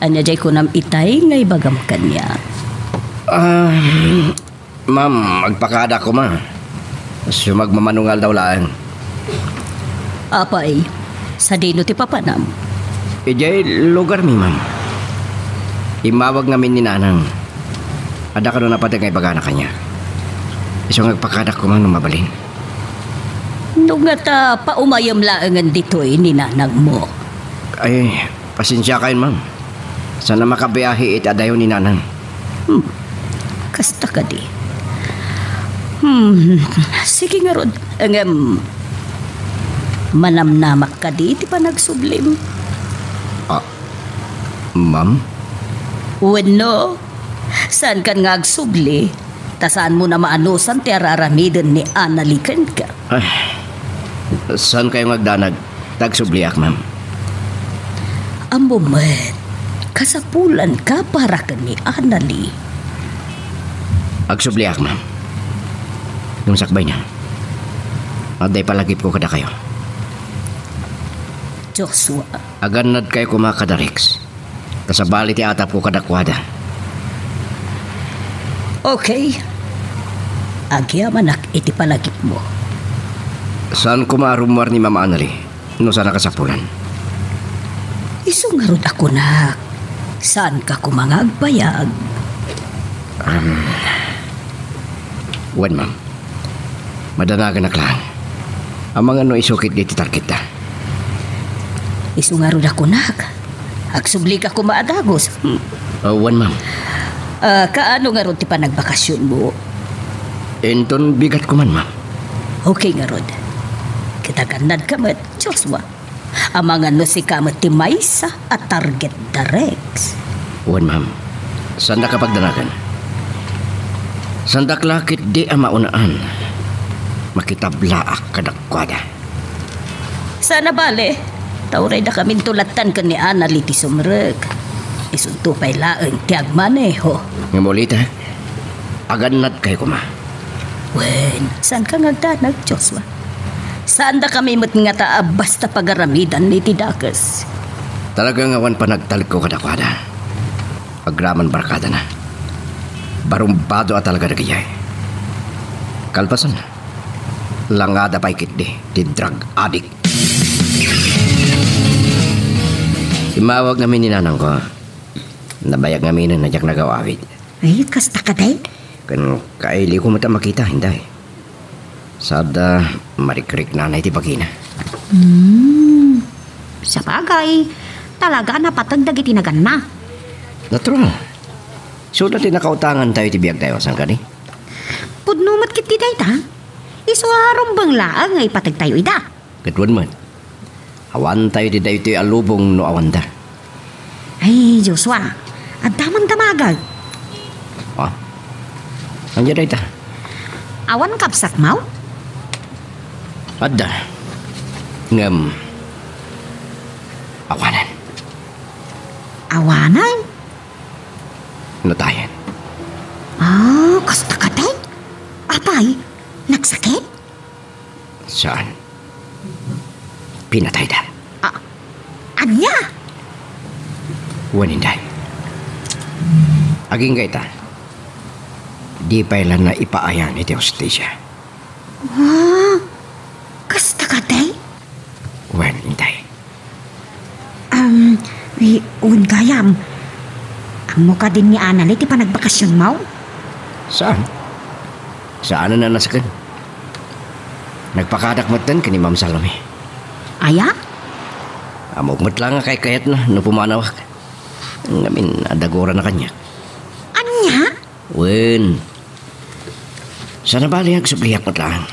ania jay kunam itay nga ibagam kaniak? Ah, Ma'am, agpakada koma. Sumagmamano nga aldaw laeng. Apay, sadino ti papanam? Idiay lugarmi, ma'am. Immawag ngamin ni Nanang. Adda kano napateg nga ibagana kaniak. Isu nga agpakada koma no mabalin. No ngata, paumayem laengen ditoy ni nanangmo. Ay, Pasensiakayon, ma'am. Saan a makabiahe iti adayo ni Nanang. Hmm. Kasta kadi. Hmm. Sige ngarud. Ngem, manamnamak kadi ti panagsublim? Ah, ma'am? Wenno, saankan nga agsubli, ta saanmo a maanusan ti ar-aramiden ni Anali kenka. Ay, saankayo nga agdanag? Ta agsubliak, ma'am. Ammom met, kasapulanka para ken ni Anali. Agsubliak, ma'am. Ngem sakbayna, adda ipalagipko kadakayo. Joshua. Agannadkayo koma kada Rex. Ta sabali ti atapko kadakuada. Okay. Agyamanak iti palagipmo. Saan koma a rummuar ni Ma'am Anali no saan a kasapulan? Isu ngarud a kunak, saanka koma nga agbayag? Um, wen, ma'am. Madanaganak laeng. Amangan no isu ketdi ti targetta. Isu ngarud a kunak, agsublika koma a dagus. Hmm. Ah, wen, ma'am. Ah, kaano ngarud ti panagbakasionmo? Inton bigat koman, ma'am. Okay ngarud. Ket agannadka met, Joshua. Amangan no sika met ti maysa a target da Rex. Wen, ma'am. Saandaka pagdanagan. Saandak la ketdi a maunaan. Makitablaak kadakuada. Saan a bale, ta uray dakaminto lattan ken ni Anali ti sumrek. Isunto pay laeng ti agmaneho. Ngem ulita, agannadkayo koma. Wen, saanka nga agdanag, Joshua? Saandakami met ngata a basta pagaramidan iti dakes. Talaga nga awan panagtalekko kadakuada. Agraman barkadana. Barumbado a talaga dagijay. Kalpasanna, langada pay ketdi ti drug addict. Immawag ngamin ni nanangko. Nabayag ngaminen a diak nagaw-awid. Ay, kasta kadi? Ken kailiwko met a makita, inday. Sada marikriknana iti bagina. Hmm. Sabagay, talaga a napateg dagiti naganna. Natural. Isuda ti nakautangantayo iti biagtayo, saan kadi? Pudno met ketdi dayta. Isu a rumbeng laeng nga ipategtayo ida. Ket wen met, awantayo iti daytoy a lubong no awanda. Ay, Joshua, adda man damagek. Ah? Ania dayta? Awan kabsatmo? Adda. Ngem, awanen. Awanen? Natayen. Ah, kasta kadi? Apay, nagsakit? Saan? Pinatayda. Ah, ania? Wen, inday. Agingga ita, di pay la naipaayan iti hustisia. Ah, kasta kadi? Wen, inday. Um, wi-, wen gayam. Ammo kadin ni Anali ti panagbakasionmo? Saan? Saanen a nasaken. Nagpakadak metten ken ni Ma'am Salome. Aya? Ammok met la nga kaykayatna no pumanawak. Ngamin, adda gurana kaniak. Ania? Wen. Saan a bale nga agsubliak met laeng.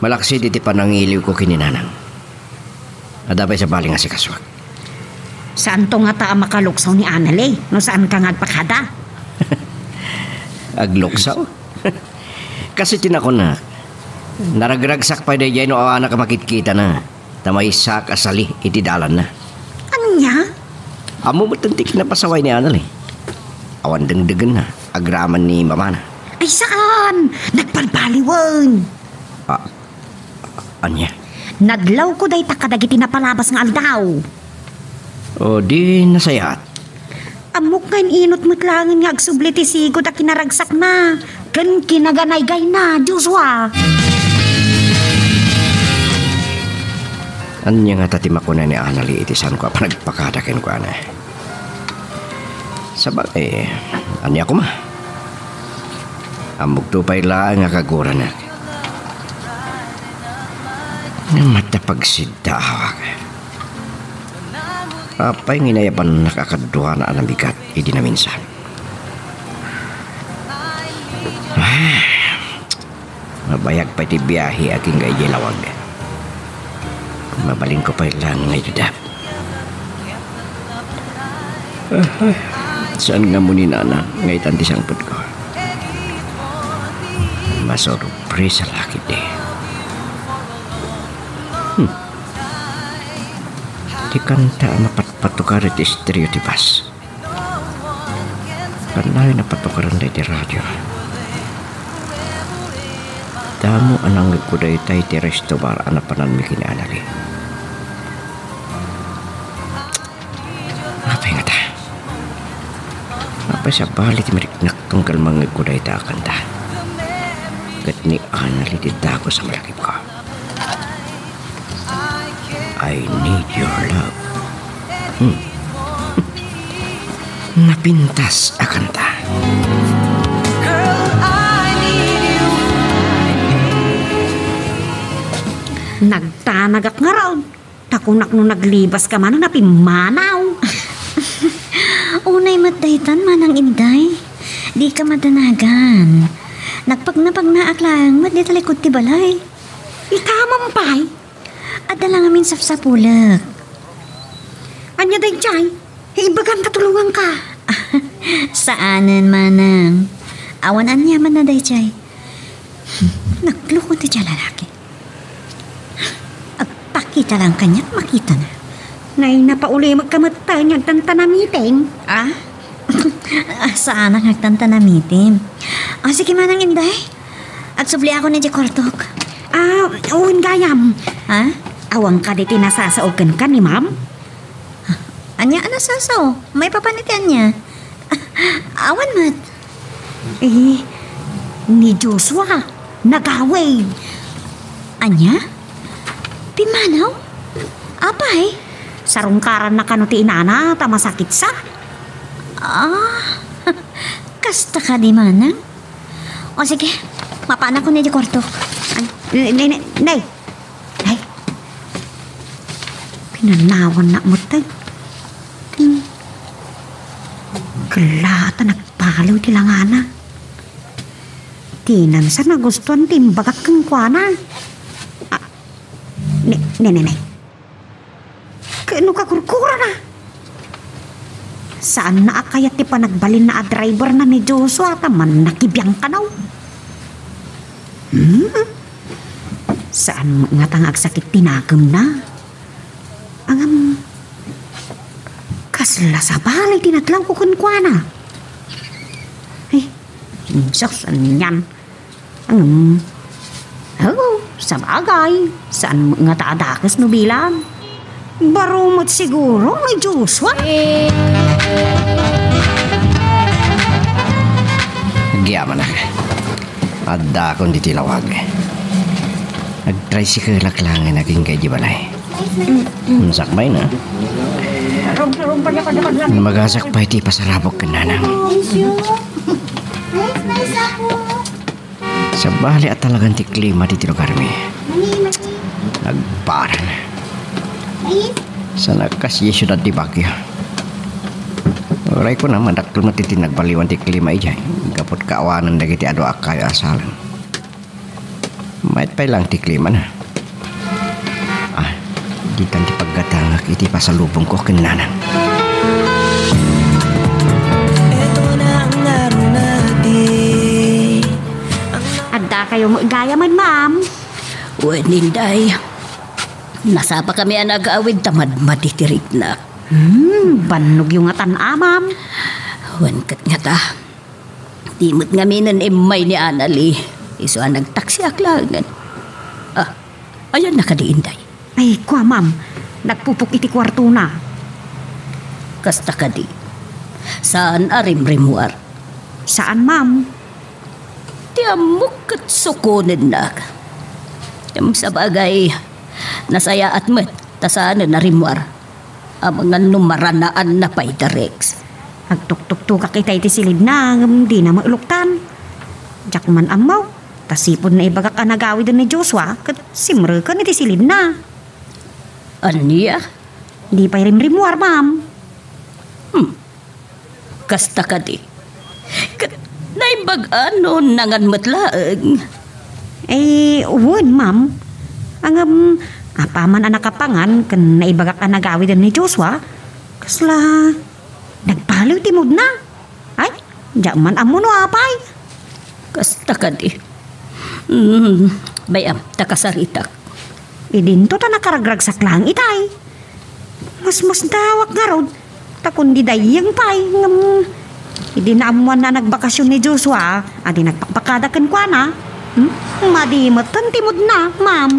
Malaksid iti panangiliwko ken ni Nanang. Adda pay sabali nga asikasuak. Saanto ngata a makaluksaw ni Anali no saanka nga agpakada? Agluksaw? Kas iti nakunak, naragragsak pay daydiay no awanak a makitkitana, ta maysaak a sali iti dalanna. Ania? Ammo met ti kinapasaway ni Anal, eh. Awan dengdegenna, agraman ni mamana. Ay, saan? Nagbalbaliwen. Ah, ania? Nadlawko dayta kadagiti napalabas nga aldaw. O, di nasayaat. Ammok nga in-inut met laengen nga agsubli ti sigud a kinaragsakna ken kinaganaygayna, Joshua. Ania ngata ti makuna ni Anali iti saanko a panagpakada kenkuana? Sabagay, ania koma? Ammokto pay laeng a kaguranak. Ngem adda pagsiddaawak. Apay nga inayabannak a kaduana a nabigat idi naminsan? Ah, mabayag pay ti biahe agingga idiay lawag. Mabalinko pay laeng nga idadap. Ah, saan nga ammon ni Nana nga itan ti sangpetko? Masurpresa la ketdi. Hmm. Ti kanta a mapatpatukar iti estereo ti bus. Kannayon a patukaran daydi radio. Damo a nangngegko dayta iti resto bar a napananmi ken ni Anali. Apay ngata? Apay sabali ti mariknak tunggal mangngegko dayta a kanta? Ket ni Anali ti dagus a malakipko. I need your love. Hmm. Napintas a kanta. Nagtanagak ngarud. Ta kunak no naglibaska manen a pimmanaw. Unay met daytan, Manang Inday. Dika madanagan. Nagpagnapagnaak laeng met dita likud ti balay. Itamam pay? Adda la ngamin sapsapulek. Ania daydiay? Ibagam ta tulonganka. Saanen, Manang. Awan aniamanna daydiay. Nagloko ti dia lalaki. Agpakita lang kaniak, makitana. Nay, napaulimekka met ta nga agtantanamitem. Ah? Ah, saanak nga agtantanamitem. Ah, sige, Manang Inday. Agsubliakon idiay kuartok. Ah, wen gayam. Ha? Awan kadi ti nasasaoken ken ni Ma'am? Ania a nasasao? Maipapan iti ania? Awan met. Eh, ni Joshua, nagawid. Ania? Pimmanaw? Apay? Sarungkaranna kano ti inana ta masakitsa. Ah, kasta kadi, Manang? O sige, mapanakon idiay kuartok. Ay, nay, nay, nay. Ay. Pinanawanna met, ay. Hmm. Kella ta nagpaliw ti langana. Dinan sa nagustuan ti imbagak kenkuana. Ah, ne, ne, ne, ne. Ket no kakurkurana? Saanna a kayat ti panagbalinna a driverna ni Joshua ta mannakibiang kano? Hmm? Saan ngata nga agsakit ti nakemna? Ngem, kasla sabali ti nadlawko kenkuana? Ay, sus, anian. Hmm. Oh, sabagay, saan met ngata a dakes no bilang? Baro met siguro ni Joshua. Agyamanak. Addakon ditoy lawag. Agtricycle-ak laengen agingga idiay balay. Sakbay na. Magasak pay ti pasarabok ken nanang. Sabali a talagan ti klima ditoy lugarmi. Nagparan. Saan a kas idiay siudad ti Baguio. Uray kuna, madakkel met ti nagbaliwan ti klima idiay. Gapu ta awanen dagiti adu a kayo a saleng. Mayat pay laeng ti klimana. Ah, ditan ti paggatangak iti pasalubongko ken nanang. Ayo met gayamen, ma'am. Wen, Inday. Nasapakami a nagawid ta madmadi ti riknak. Hmm, bannogyo ngatan, ma'am. Wen ket ngata. Di met ngaminen immay ni Anali. Isu a nagtaksiak laengen. Ah, ayanna kadi, Inday? Ay, kua, ma'am. Nagpupok iti kuartona. Kasta kadi. Saan a rimrimmuar? Saan, ma'am. Ti ammok ket sukonennak. Ngem sabagay, nasayaat met ta saanen a rimmuar. Amangan no maranaanna pay da Rex. Agtuktuktokak itay iti silidna, ngem dina met luktan. Diak man ammo, ta sipud naibagak a nagawiden ni Joshua, ket simreken iti silidna. Ania? Di pay rimrimmuar, ma'am. Hmm. Kasta kadi. Ket naimbag-an no nangan met laeng? Eh, wen, ma'am. Ngem, apaman a nakapangan ken naibagak a nagawiden ni Joshua, kasla nagbaliw ti moodna. Ay, diak man ammo no apay. Kasta kadi. Mm, bay-am, ta kasaritak. Idinto ta nakaragragsak laeng itay. Masmasdawak ngarud, ta kundi dayyeng pay, ngem idi naammoanna a nagbakasyon ni Joshua, a di nagpakpakada kenkuana, hmm? Madi met ti moodna, ma'am.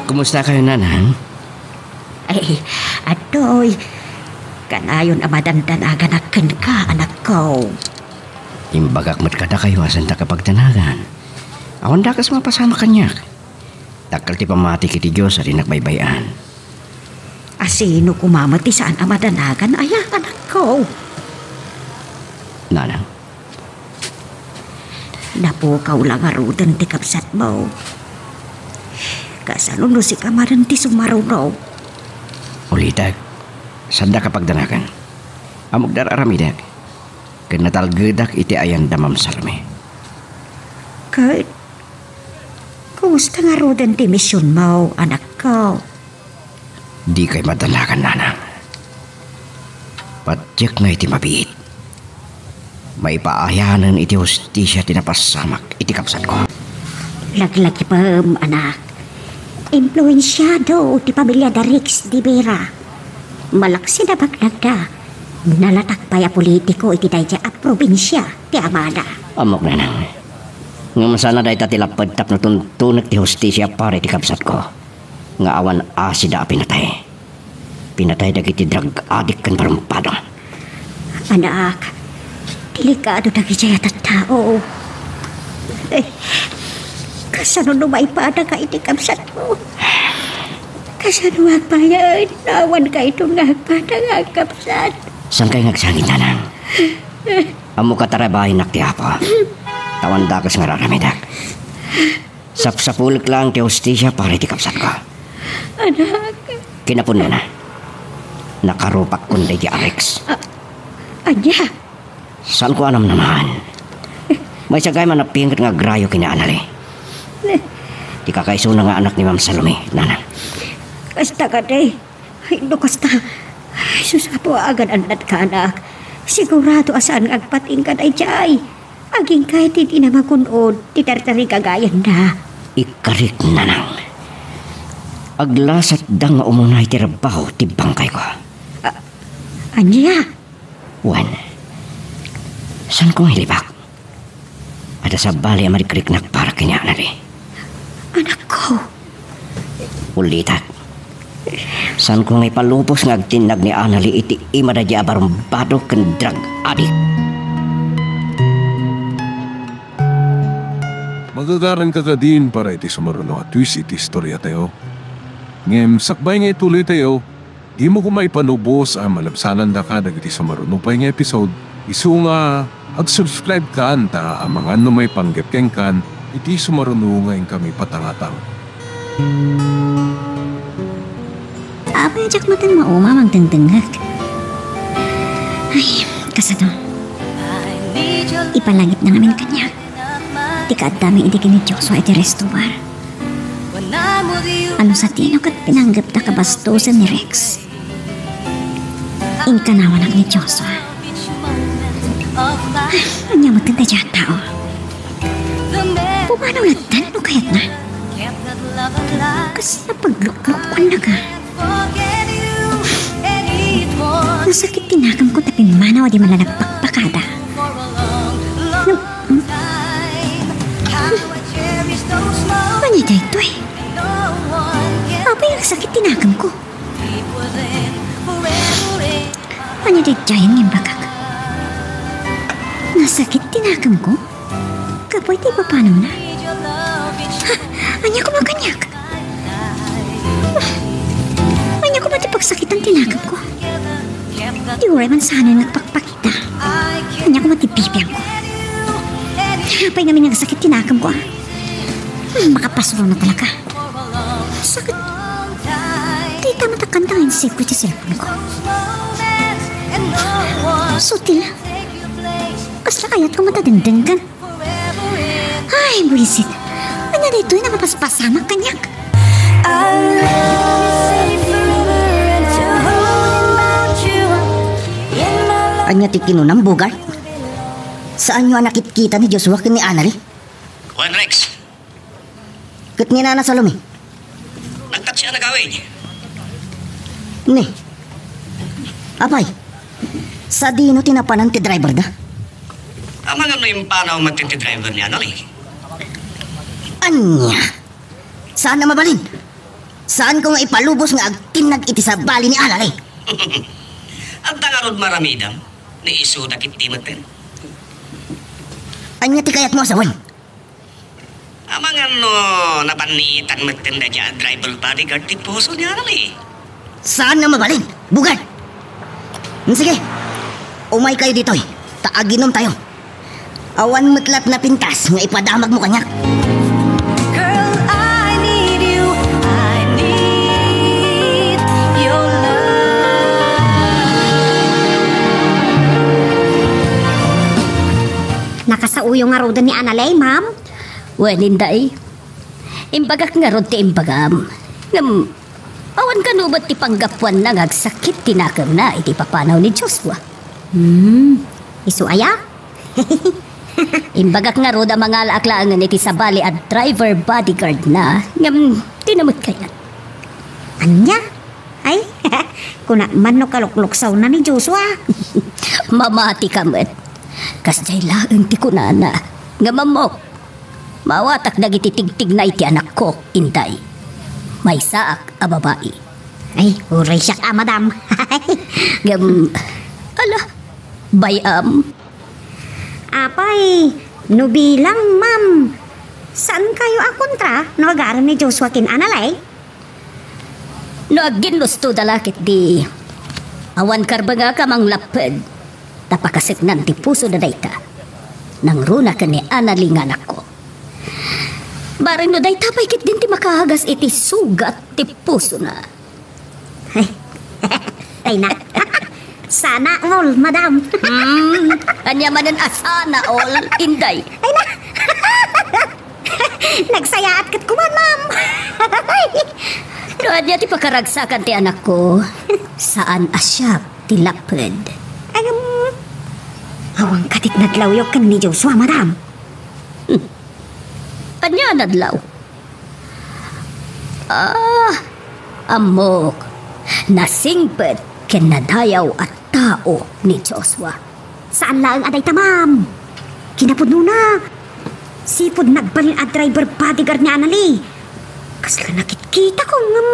Kumusta kayo, Nanang? Ay, adtoy, kanayon a madandanaganak kenka, anakko. Imbagak met kadakayo a sanda kapagdanagan. Awan dakes mapasamak kaniak. Dakkel ti pammatik iti Dios a di nagbaybay-an. A sino koma met ti saan a madanagan, aya, anakko? Nanang. Napukaw la ngaruden ti kabsatmo. Kasano no sika manen ti sumaruno? Ulitek, sanda kapagdanagan. Ammok da ar-aramidek. Ken natalgedak iti ayan da Ma'am Salome. Ket kumusta ngaruden ti misionmo, anakko? Dikay madanagan, Nanang. Patiek nga iti mabiit, maipaayanen iti hustisia ti napasamak iti kabsatko. Laglagipem, anak. Impluensiado ti pamilia da Rex de Vera. Malaksid a bagnagda, nalatak pay a politiko iti daydiay a probinsia ti amada. Ammok, Nanang. Ngem saan a dayta ti lapped tapno tuntunek ti hustisia para iti kabsatko nga awan asida a pinatay. Pinatay dagiti drug addict ken barumpado. Anak, delikado dagiti a tattao. Eh, kasano no maipadaka iti kabsatmo? Kasano agbayag? Awan kayton nga agpada nga agkabsat. Saan kay nga agsangit, Nanang? Ammok a tarabaenak ti Apo. Awan dakes nga ar-aramidek. Sapsapulek laeng ti hustisia para iti kabsatko. Anak. Kinapunona, nakarupak kun daydi a Rex. A-, ania? Saanko a namnamaen. Maysa gayam a napinget nga agrayo ken ni Anali. Ti kakaisuna nga anak ni Ma'am Salome, Nanang. Kasta kadi. Ay, no kasta. Ay, sus, Apo, agan-annadka, anak. Sigurado a saan nga agpatingka daydiay. Agingga ti di na magun-od ti tartarigagayanna. Ikkarik, Nanang. Aglasatda nga umuna iti rabbaw ti bangkayko. A-, ania? Wen, saanko nga ilibak? Adda sabali a marikriknak para ken ni Anali. Anakko. Ulitek. Saanko nga ipalubos nga agtinnag ni Anali iti ima daydi a barumbado ken drug addict. Magagaranka kadin para iti sumaruno a twist iti istoriatayo. Ngem sakbay nga ituloytayo, dimo koma ipalubos a malabsanandaka dagiti sumaruno pay nga episode. Isu nga, ag-subscribe kan ta amangan no maipanggep kenkan iti sumaruno nga inkami patangatang. Apay, diak maten mauma mangdengdengngeg. Ay, kasano? Ipalangitna ngamin kaniak ti kaaddami idi ken ni Joshua iti resto bar. Ano satino ket pinanggepda kabastosen ni Rex? Inkanawanak ni Joshua. Ania met daydiay a tao? Pumanaw lattan no kayatna? Kasla pagluklukuanna ka? Nasakit ti nakemko ta pimmanaw a di man la nagpakpakada. Ngem, hmm? Ania daytoy? Apay, nagsakit ti nakemko. Ania daydiay nga imbagak? Nasakit ti nakemko? Gapu iti ipapanawna? Ha? Ania koma kaniak? Ania koma ti pagsakitan ti nakemko? Di uray man saan nagpakpakita. Ania koma ti bibiangko? Apay ngamin nagsakit ti nakemko, a? Hmm, makapasuro na talaga. Sakit. Dayta met a kanta nga in-save ko iti cellphone ko. Sutil. Kasla kayatko met a dengdenggen. Ay, buisit. Ania daytoy nga napaspasamak kaniak? Ania ti kinunam, Bogart? Saanyo a nakitkita ni Joshua ken ni Annalie? Wen, Rex. Ket ni Nana Salome? Nagtaksi a nagawid. Ni? Apay, sadino ti napanan ti driverda? Amangan no impanaw met ti driver ni Annalie. Ania? Saan a mabalin? Saanko nga ipalubos nga agtinnag iti sabali ni Annalie? Adda ngarud maramidam, ni isuda ketdi metten. Ania ti kayatmo a sawen? Amangan no napannitan metten daydiay a driver bodyguard ti puso ni Annalie. Saan a mabalin, Bogart? Hmm, sige, umaykayo ditoy, ta aginomtayo. Awan met latta a pintas nga ipadamagmo kaniak. Girl, I need you. I need your love. Nakasaoyo ngaruden ni Annalie, ma'am? Wen, Inday. Imbagak ngarud ti imbagam. Ngem, awan kano met ti panggapuanna nga agsakit ti nakemna iti ipapanaw ni Joshua. Hmm, isu aya? Imbagak ngarud a mangalaak laengen iti sabali a driver bodyguard na, ngem dina met kayat. Ania? Ay, kuna man no kalukluksawna ni Joshua. Mamatika met. Kasdiay laeng ti kunana. Ngem ammok, maawatak dagiti tigtigna iti anakko, Inday. Maysaak a babai. Ay, uray siak a, madam. Ngem, ala, bay-am. Apay, no bilang, ma'am, saankayo a kontra no agarem ni Joshua ken Annalie? No agginnustoda la ketdi, awan karbengak a manglapped, ta pakaseknan ti pusoda dayta. Nangruna ken ni Annalie nga anakko. Bareng no dayta pay ketdin ti makaagas iti sugat ti pusona. Ay, ay na. Sana all, madam. Hmm, ania manen a sana all, Inday? Ay na. Nagsayaat ket kuman, ma'am. No ania ti pakaragsakan ti anakko, saan a siak ti lapped. Ay, um, awan katit nadlawyo ken ni Joshua, madam. Hmm. Ania a nadlaw? Ah, ammok, nasingpet ken nadayaw a tao ni Joshua. Saan laeng a dayta, ma'am. Kinapudnona, sipud nagbalin a driver bodyguard ni Annalie. Kasla nakitkitak ngem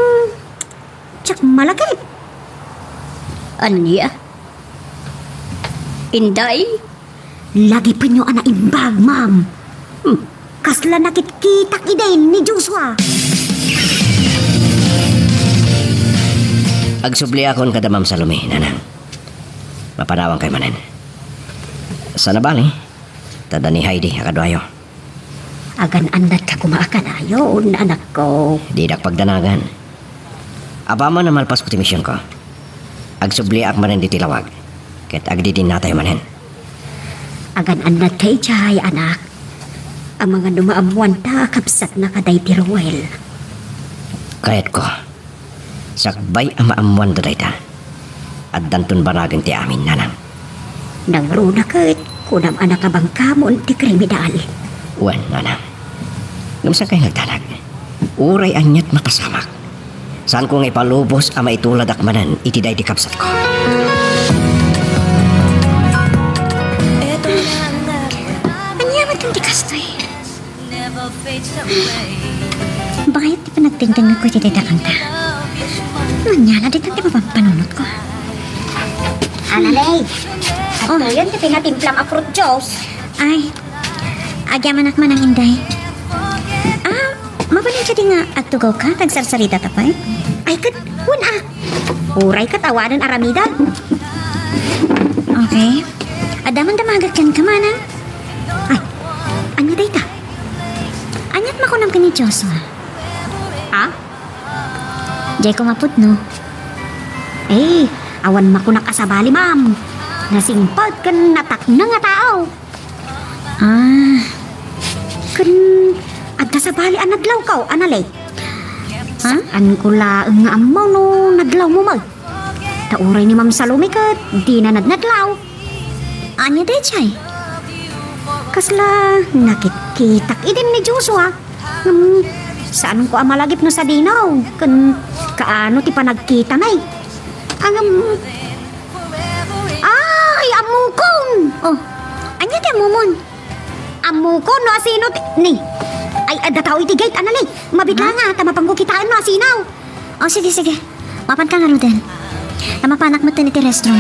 diak malagip. Ania? Inday? Lagipenyo a naimbag, ma'am. Hmm. Kasla nakitkitak idi ni Joshua. Agsubliakon kada Ma'am Salome, nanang. Mapanawankayo manen. Saan a bale, ta adda ni Heidi a kaduayo. Agan-annatka koma a kanayon, anakko. Didak pagdanagan. Apaman a malpasko ti misionko, agsubliak manen ditoy lawag, ket agdidinnatayo manen. Agan-annatka idiay, anak. Amangan no maammoanta a kabsatna kadaydi Roel. Kayatko. Sakbay a maammoanda dayta, addanton banagen ti amin, nanang. Nangruna ket kunam a nakabangkamon ti kriminal. Wen, nanang. Ngem saan kay nagdanag? Uray aniat mapasamak. Saanko nga ipalubos a maituladak manen iti daydi kabsatko. Ania met ti kastoy? Bayat ti panagtengtengngeko iti dayta kanta. Ania la dayta ti mapampanunotko. Analay, Oh. Adtoyen ti pinatimplam a fruit juice. Ay, agyamanak manang Inday. Ah, mabalinka di nga agtugawka, agsarsarita ta pay? Ay, ket, wen a. Uray ket awanen aramidek. Okay. Adda man damagek kenka, manang. Ay, ania dayta? Aniat makunam ken ni Joshua? Ha? Diay ko mapudno. Eh, awan makunak a sabali, ma'am. Nasingpet ken natakneng a tao. Ah. Ken adda sabali a nadlawko, Analay. Ha? Saanko laeng nga ammo no nadlawmo met. Ta uray ni Ma'am Salome ket dina nadnadlaw. Ania daydiay? Kasla nakitkitak idin ni Joshua. Ngem, saanko a malagip no sadino, ken kaano ti panagkitana? Ngem, ay, ammokon! Oh, ania ti ammomon? Ammokon no asino ti, ni, ay, adda tao iti gate, Analay. Mabit la nga, ta mapanko kitaen no asino. Oh, sige, sige. Mapanka ngaruden. Ta mapanak metten iti restroom.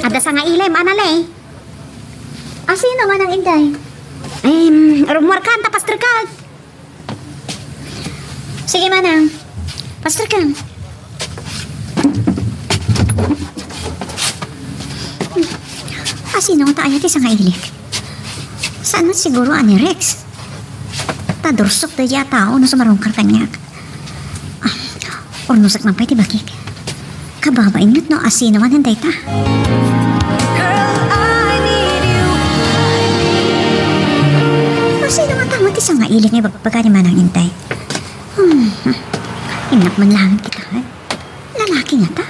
Adda sangailem, Analay. Asino manang Inday? Em, rumuarkan ta pasterka. Sige, manang. Pasterka. Asino ta aya ti sangailek? Saan met siguro a ni Rex? Ta dursok daydiay a tao no sumarungkar kaniak. Ah, urnosek man pay ti bakik. Kababain met no asino manen dayta. Asino ngata met ti sangailek nga ibagbaga ni manang Inday? Hmm, hmm. Innak man laeng kitaen. Lalaki ngata?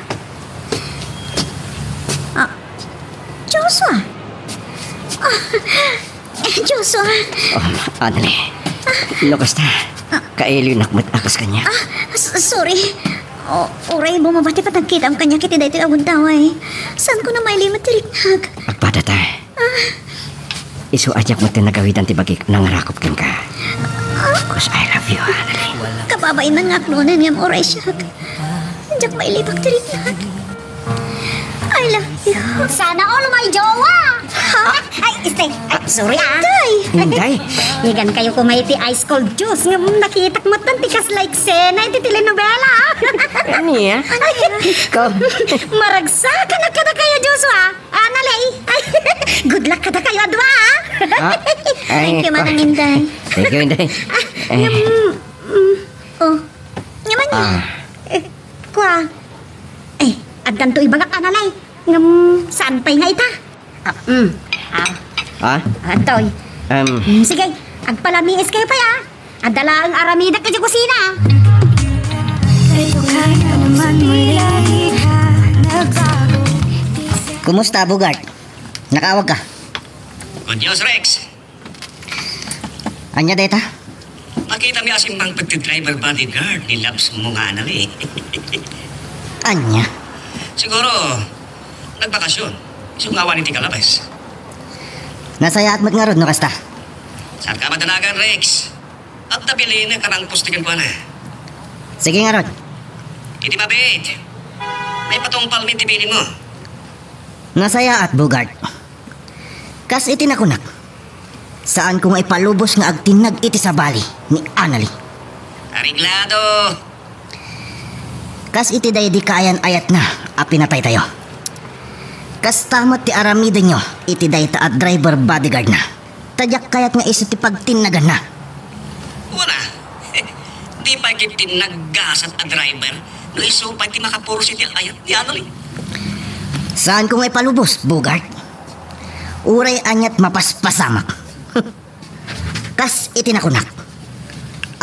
Ah, Joshua! Ah, Joshua! Oh, Annalie. No kasta, kailinak met a kas kaniak. Ah, s-, sorry. O, uray bumabati patagkitam kaniak iti daytoy a gundaway. Saanko a mailimek ti riknak? Agpadata. Ah. Isu a diak met nagawidan ti bagik nangarakop kenka. Ah. 'Cause I love you, Annalie. Kababain man nga aknonen ngem uray siak. Diak mailibak ti riknak. I love you. Sana all may jowa. Ha? Ay, stay. Ay, sorry, ah. Inday. Inday. Igan kayo kumay ti ice cold juice. Ngem nakitak met ti kas like sena iti telenovela. Ania? Ikaw. Maragsakan a kada kayo, Joshua. Annalie. Ay, good luck kada kayo, adua, ah. Ah, ay, thank you, Manang Inday. Thank you, Inday. Ah, eh. Ngem, mm, oh. Ngem ania? Ah. Eh, kua. Eh, addanto ibagak, Annalie. Ngem, saan pay nga ita? Ah, mm. Ah. Ah? Ah, toy. Em. Mm, sige, agpalamiis kayo pay, ah. Adda laeng aramidek iti kusina. Kumusta, Bogart? Nakaawagka? Good news, Rex. Ania dayta? Nakitami a simmangpet ti driver bodyguard ni Labs mo nga Annalie. Ania? Siguro, nagbakasyon. Isu nga awan iti kalabas. Nasayaat met ngarud no kasta. Saanka madanagan, Rex? Adda bilinek a mangpusti kenkuana. Sige ngarud. Iti mabiit, maipatungpalmi ti bilinmo. Nasayaat, Bogart. Kas iti nakunak, saanko nga ipalubos nga agtinnag iti sabali ni Annalie. Areglado! Kas iti daydi kaayan-ayatna a pinataytayo. Kasta met ti aramidenyo iti dayta a driver bodyguardna. Ta diak kayat nga isu ti pagtinnaganna. Wen a, di pay ket ti naggasat a driver no isu pay ti makapuros iti ayat ni Annalie. Saanko nga ipalubos, Bogart. Uray aniat mapaspasamak. Kas iti nakunak,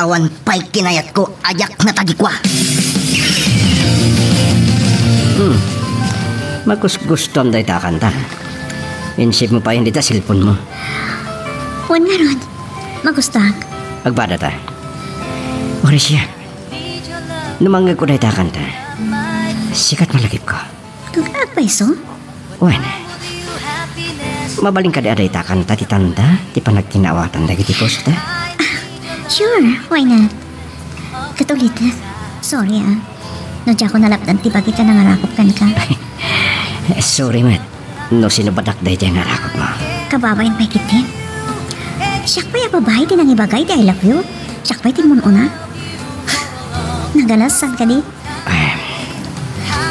awan pay kinayatko a diak natagikua. Hmm. Makusgustuam dayta a kanta. In-save mo pay dita cellphone mo. Wen ngarud, magustuak. Agpadata. Oresia, no mangngegko dayta a kanta, sikat malagipko. Agpayso? Wen. Mabalin kadi a dayta a kanta ti tanda ti panagkinaawatan dagiti pusoda? Sure, why not? Ket ulit, sorry, ah. No diak nalapdan ti bagik a nangarakop kenka. Sorry met no sinubadak daydiay nga arakopmo. Kababain pay ketdi. Siak pay a babai ti nangibaga iti "I love you"? Siak pay ti immun-una? Nagalas, saan kadi? Ay,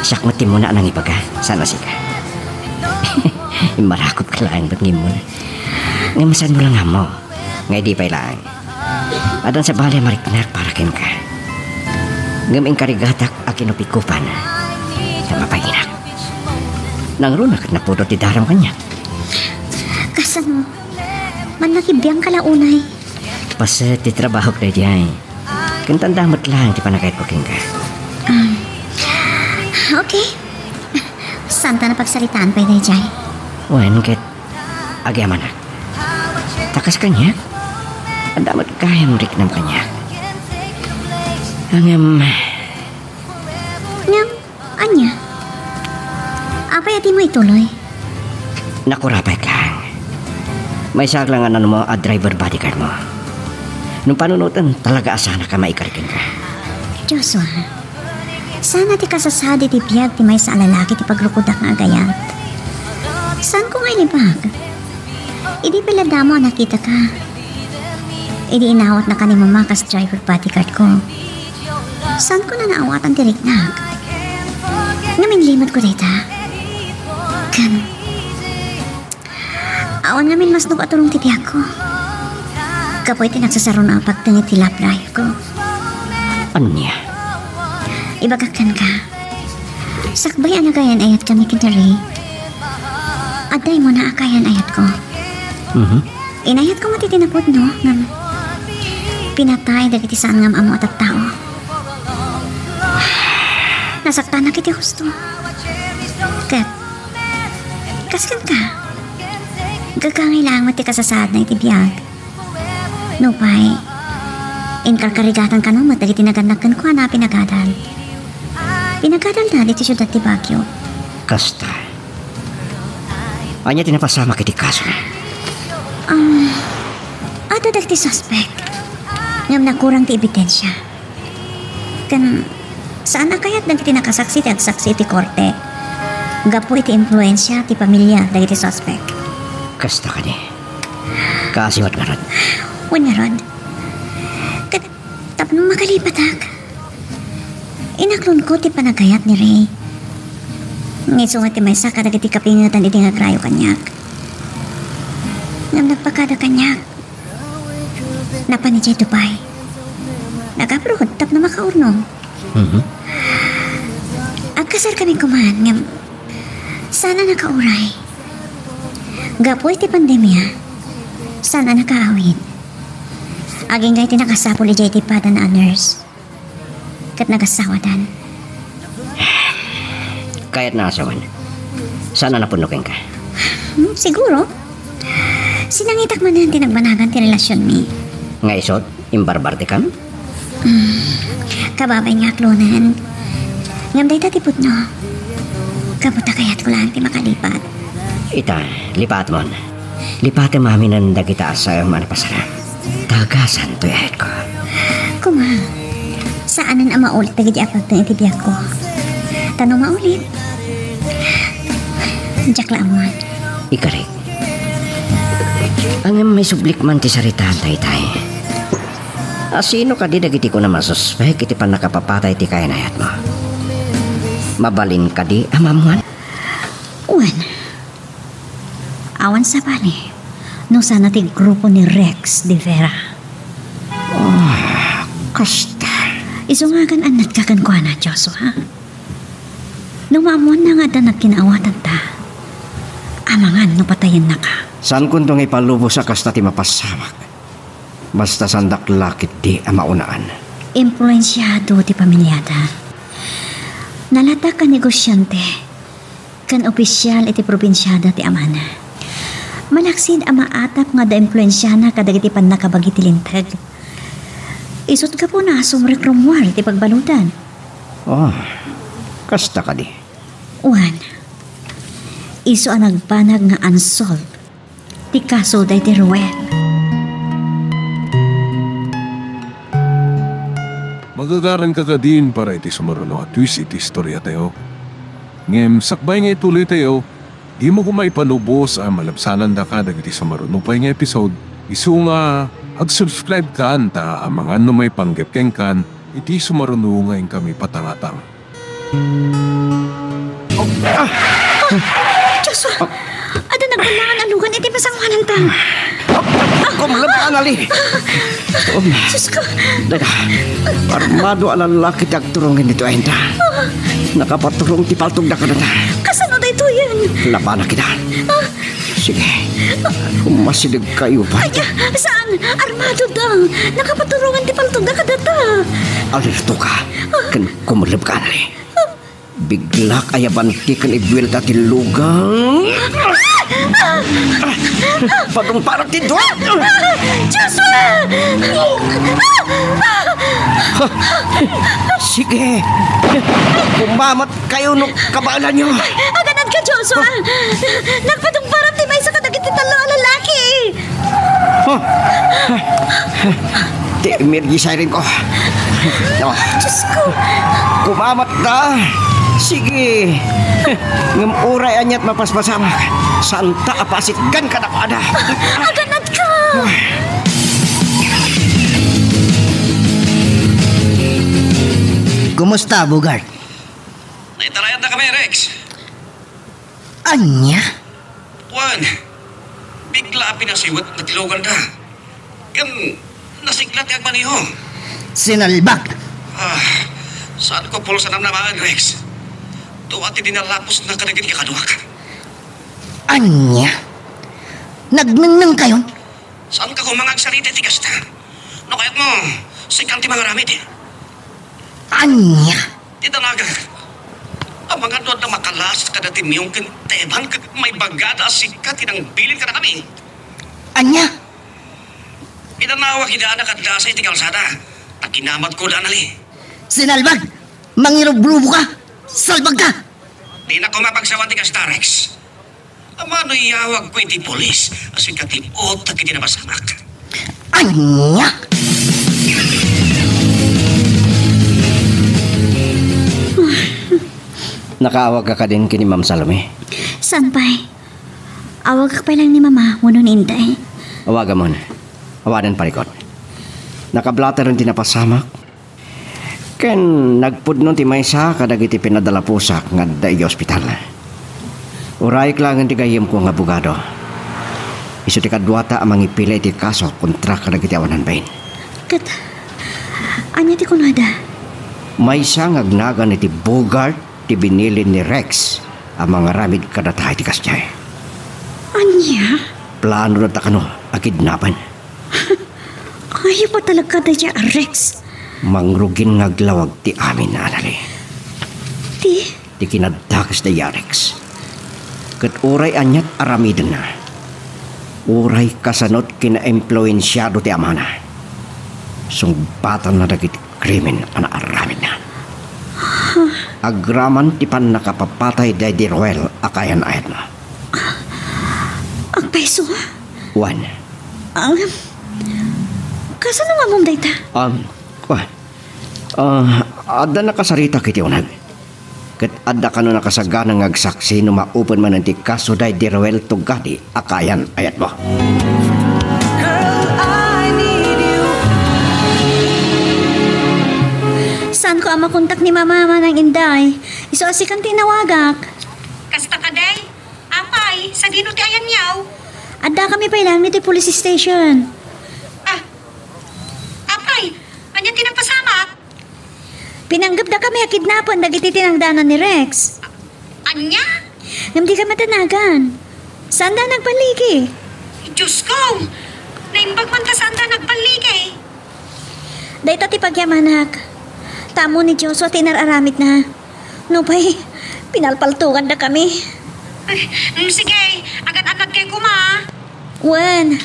siak met ti immuna a nangibaga, saan a sika. Immarakopka laeng met nga immuna. Ngem saanmo la nga ammo nga idi pay laeng, addan sabali a mariknak para kenka. Ngem inkarigatak a kinupikopan ta mapainak. Nangruna ket napudot ti daram kaniak. Kasano? Mannakibbiangka la unay. Paset ti trabahok daydiay. Ken tanda met laeng ti panagayatko kenka. Um, okay. Saanta a pagsaritaan pay daydiay. Wen, ket agyamanak. Ta kas kaniak, adda met gayam riknam kaniak. Ngem, ngem, ania? Apay a dimo ituloy? Nakurapayek laeng. Maysaak la nga nanumo a driver bodyguard mo. No panunoten, talaga a saanka a maikari kenka. Joshua, saan a ti kasasaad iti biag ti maysa a lalaki ti pagrukodak nga agayat. Saanko nga ilibak? Idi pay la damo a nakitaka, idi inawatnaka ni Mama kas driver bodyguard ko, saanko a naawatan ti riknak. Ngem inlimedko dayta. Ken awan ngamin masnok a tulong ti biagko. Gapu iti nagsasaruna a pagteng iti love life ko. Ania? Ibagak kenka, sakbay a nagayan-ayatkami ken ni Ray, adda immuna a kayan-ayatko. Mhm. Inayatko met iti napudno, ngem pinatay dagiti saan nga am-ammo a tattao. Nasaktanak iti husto. Ket, kas kenka, gagangay laeng met ti kasasaadna iti biag. Nupay, inkarkarigatan kano met dagiti nagannak kenkuana a pinagadal. Pinagadalda ditoy siudad ti Baguio. Kasta. Ania ti napasamak iti kasona? Um, adda dagiti suspek. Ngem nakurang ti ebidensia. Ken saan a kayat dagiti nakasaksi ti agsaksi iti korte gapu iti impluensia ti pamiliak dagiti suspek. Kasta kadi. Kaasi met ngarud. Wen ngarud. Ket tapno makalipatak, inaklonko ti panagayat ni Ray. Nga isu nga ti maysa kadagiti kapingetan idi nga agrayo kaniak. Ngem nagpakada kaniak. Napan idiay Dubai. Nag-abroad tapno makaurnong. Mhm. Agkasarkami koman ngem saan a nakauray. Gapu iti pandemia, saan a nakaawid. Agingga iti nakasapul idiay ti padana a nurse. Ket nagasawadan. Kayatna a sawen. Saan a napudno kenka? Hmm, siguro. Sinangitak manen ti nagbanagan ti relasionmi. Nga isut, imbarbartekam? Hmm, kababay nga aklonen. Ngem dayta ti pudno. Gapu ta kayatko laeng ti makalipat. Ita, lipatmon. Lipatem aminen dagita a saem a napasaram. Tagasan toy ayatko. Koma, saanen a maulit dagiti apagteng iti biagko. Ta no maulit, diak la ammoan. Ikarik. Ngem maisublik man ti saritaam daytay. Asino kadi dagiti kuna masuspek iti pannakapapatay ti kayan-ayatmo? Mabalin kadi a maammoan? Wen. Awan sabali no saan a ti grupo ni Rex de Vera. Ah, kasta. Isu nga agan-annatka kenkuana, Joshua. No maammoanna nga adda nagkinaawatanta, amangan no patayennaka. Saankonto nga ipalubos a kasta ti mapasamak. Basta saandak la ketdi a maunaan. Impluensiado ti pamiliada. Nalatak a negosiante ken opisial iti probinsiada ti amana. Malaksid a maatap nga adda impluensiana kadagiti pannakabagi ti Linteg. Isut' gapuna a sumrek rummuar iti pagbaludan. Oh, kasta kadi? Wen, isu a nagbanag nga unsolved ti kaso daydi Ruel. Magagaranka kadin para iti sumaruno a twist iti istoriatayo. Ngem sakbay nga ituloytayo, dimo koma ipanubos a malabsanandaka dagiti sumaruno pay nga episode, isu nga ag-subscribe-kan ta amangan no maipanggep kenkan iti sumaruno nga inkami patangatang. Ah! Joshua! Adda nagballangan a lugan iti pasanguananta. Kumleb ka, Anali! Um, Sus ko! Dayta, armado a lalaki ti agturong ditoy ayanta. Nakapaturong ti paltogda kadata. Kasano daytoyen? Labanak ida. Ah! Sige. Masideg kayo, Ay, pare. Saan? Armado da. Nakapaturongan ti paltogda kadata. Alerto ka. Ken kumleb ka, Anali. Biglak a yabanti ken ibuelta ti lugan. Padungparak ti dua. Joshua! Sige. Kumamat kayo no kabaelanyo. Aganad ka, Joshua! Nagpadungparak ti maysa kadagiti tallo a lalaki! Oh. Ti emergency siren ko. Oh. Diyos ko! Kumamat da. Sige. Ngem uray aniat mapaspasamak, santa a pasitgan kadakuada. Aganad ka! Kumusta, Bogart? Naitarayan na kami, Rex. Ania? Wen, bigla a pinasiwet ti luganda. Ken nasigla ti agmaneho. Sinalbag! Ah, saan ko pulsa namnamaen, Rex? Dua ti dinalapos na kadagiti kakaduak. Ania? Nagnengneng kayon? Saan ka koma nga agsarita iti kasta? No kayatmo, sikan ti mangaramid. Ania? Ti danagan. Amangan no adda makalas kadati Miyong ken Teban ket maibagada a sika ti nangbilin kadakami. Ania? Pinanawag ida a nakaddasa iti kalsada. Ta kinamatko da, Anali. Sinalbag! Mangirubrubo ka! Salbag ka! Dina koma pagsawan ti kasta, Rex. Amangan no iyawagko iti pulis a sika ti utek iti napasamak. Ania? Nakaawag ka kadin ken ni Ma'am Salome? Saan pay? Awagak pay laeng ni Mama wenno ni Inday. Awagamon. Awanen parikut. Nakablateren ti napasamak. Ken nagpudno ti maysa kadagiti pinadalapusak nga adda idiay ospital. Urayek laengen ti gayyemko nga abogado. Isu ti kaduata a mangipila iti kaso kontra kadagiti awanan bain. Ket ania ti kunada? Maysa nga agnagan iti Bogart ti binilin ni Rex a mangaramid kadata iti kasdiay. Ania? Plano na ta kano a kidnapen. Ayup a talaga daydiay a Rex. Mangrugin nga aglawag ti amin, Anali. Ti? Ti kinadakes daydiay a Rex. Ket uray aniat aramidenna, uray kasanot kinaimpluensiado ti amana, sungbatanna dagiti krimen a naaramidna. Agraman ti pannakapapatay daydi Roel a kaayan-ayatna. Agpayso? Wen. Ang, kasano nga ammom dayta? Um, wa-, ah, adda nakasaritak iti uneg. Ket adda kano nakasagana nga agsaksi no maupen manen ti kaso daydi Roel Tugadi a kaayan-ayatmo. Saanko a makontak ni Mama, Manang Inday. Isu a sikan ti inawagak. Kasta kadi? Apay, sadino ti ayanyaw? Addakami pay laeng iti police station. Ah, apay, ania ti napasamak? Pinanggepdakami a kidnapen dagiti tinangdanan ni Rex. Ania? Ngem dikami danagan. Saanda nagballigi. Diyos ko! Naimbag man ta saanda nagballigi. Dayta ti pagyamanak. Ta ammo ni Joshua ti inar-aramidna. Nupay, pinalpaltogandakami. Ay, mm, sige, agan-annadkayo koma. Wen.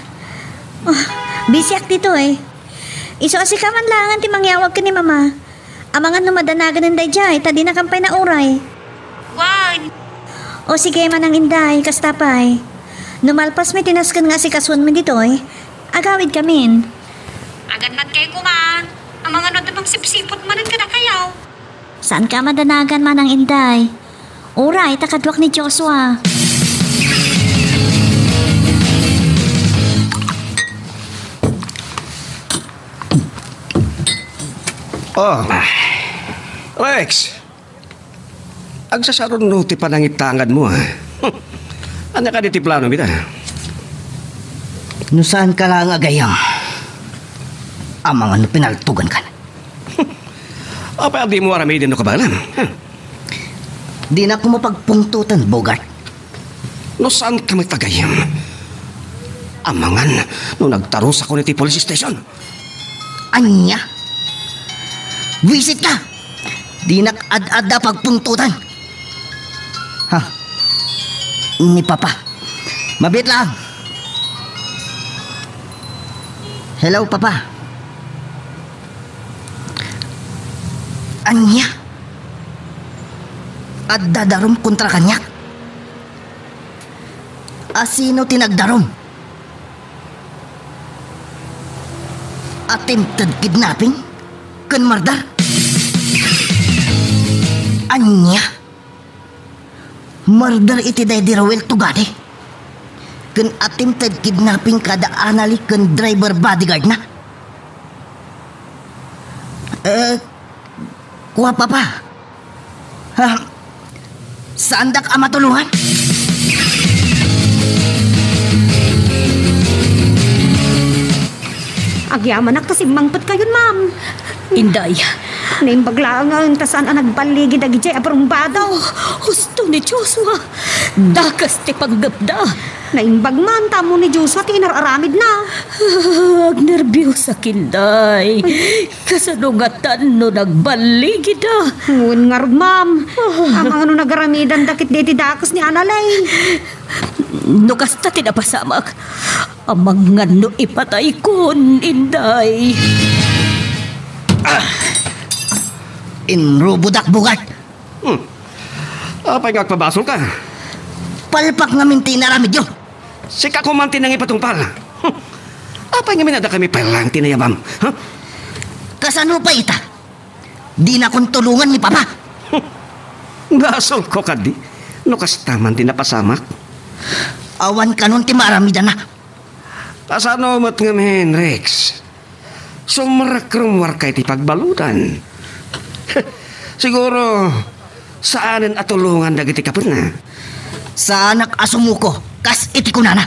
Oh, busyak ditoy. Isu a sika man laengen ti mangyawag ken ni Mama. Amangan no madanaganen daydiay, ta dinakam pay nauray. Wen. O sige, Manang Inday, kasta pay. No malpasmi ti nasken nga asikasuenmi ditoy, agawidkamin. Agan-annadkayo koma. Amangan no adda mangsipsiput manen kadakayo. Saanka a madanagan, Manang Inday. Uray, ta kaduak ni Joshua. Oh. Rex, agsasarunno ti panangitanganmo, ah. Ania kadi ti planom ita? No saanka laeng a gayyem, amangan no pinaltogankan. Apay a dimo aramiden no kabaelam? Dinak koma pagpungtoten, Bogart. No saanka met a gayyem, amangan no nagtarusakon iti police station. Ania? Buisitka! Dinak ad-adda pagpungtotan. Ha? Ni Papa. Mabiit lang. Hello, Papa. Ania? Adda darum kontra kaniak? Asino ti nagdarum? Attempted kidnapping ken murder? Ania? Murder iti daydi Ruel Tugade? Ken attempted kidnapping kada Anali ken driver bodyguard na? Eh, kua, Papa. Ha? Saandak a matulongan? Agyamanak ta simmangpetkayon, ma'am. Inday. Naimbag laeng ta saan a nagballigi dagidiay a barumbado. Oh, husto ni Joshua. Dakes ti panggepda. Naimbag man ta ammo ni Joshua ti inar-aramidna. Ah, agnerbiosak, Inday. Kasano ngatan no nagballigida? Wen ngarud, ma'am. Ah. Amangan no nagaramidanda ketdi iti dakes ni Anali. No kasta ti napasamak, amangan no ipataykon, Inday. Ah! Inrubodak, Bogart. Hmm. Apay nga agpabasolka? Palpak ngamin ti inaramidyo. Sika koma ti nangipatungpal. Hmm. Apay ngamin a dakami pay laeng ti nayabam? Ha? Kasano pay ita? Dinakon tulongan ni Papa. Basolko kadi no kasta man ti napasamak. Awan kanon ti maaramidana. Kasano met ngamin, Rex? Sumrekkrem warkay ti pagbaludan. Siguro, saanen a tulongan dagiti kapetna. Saanak a sumuko, kas iti kunana.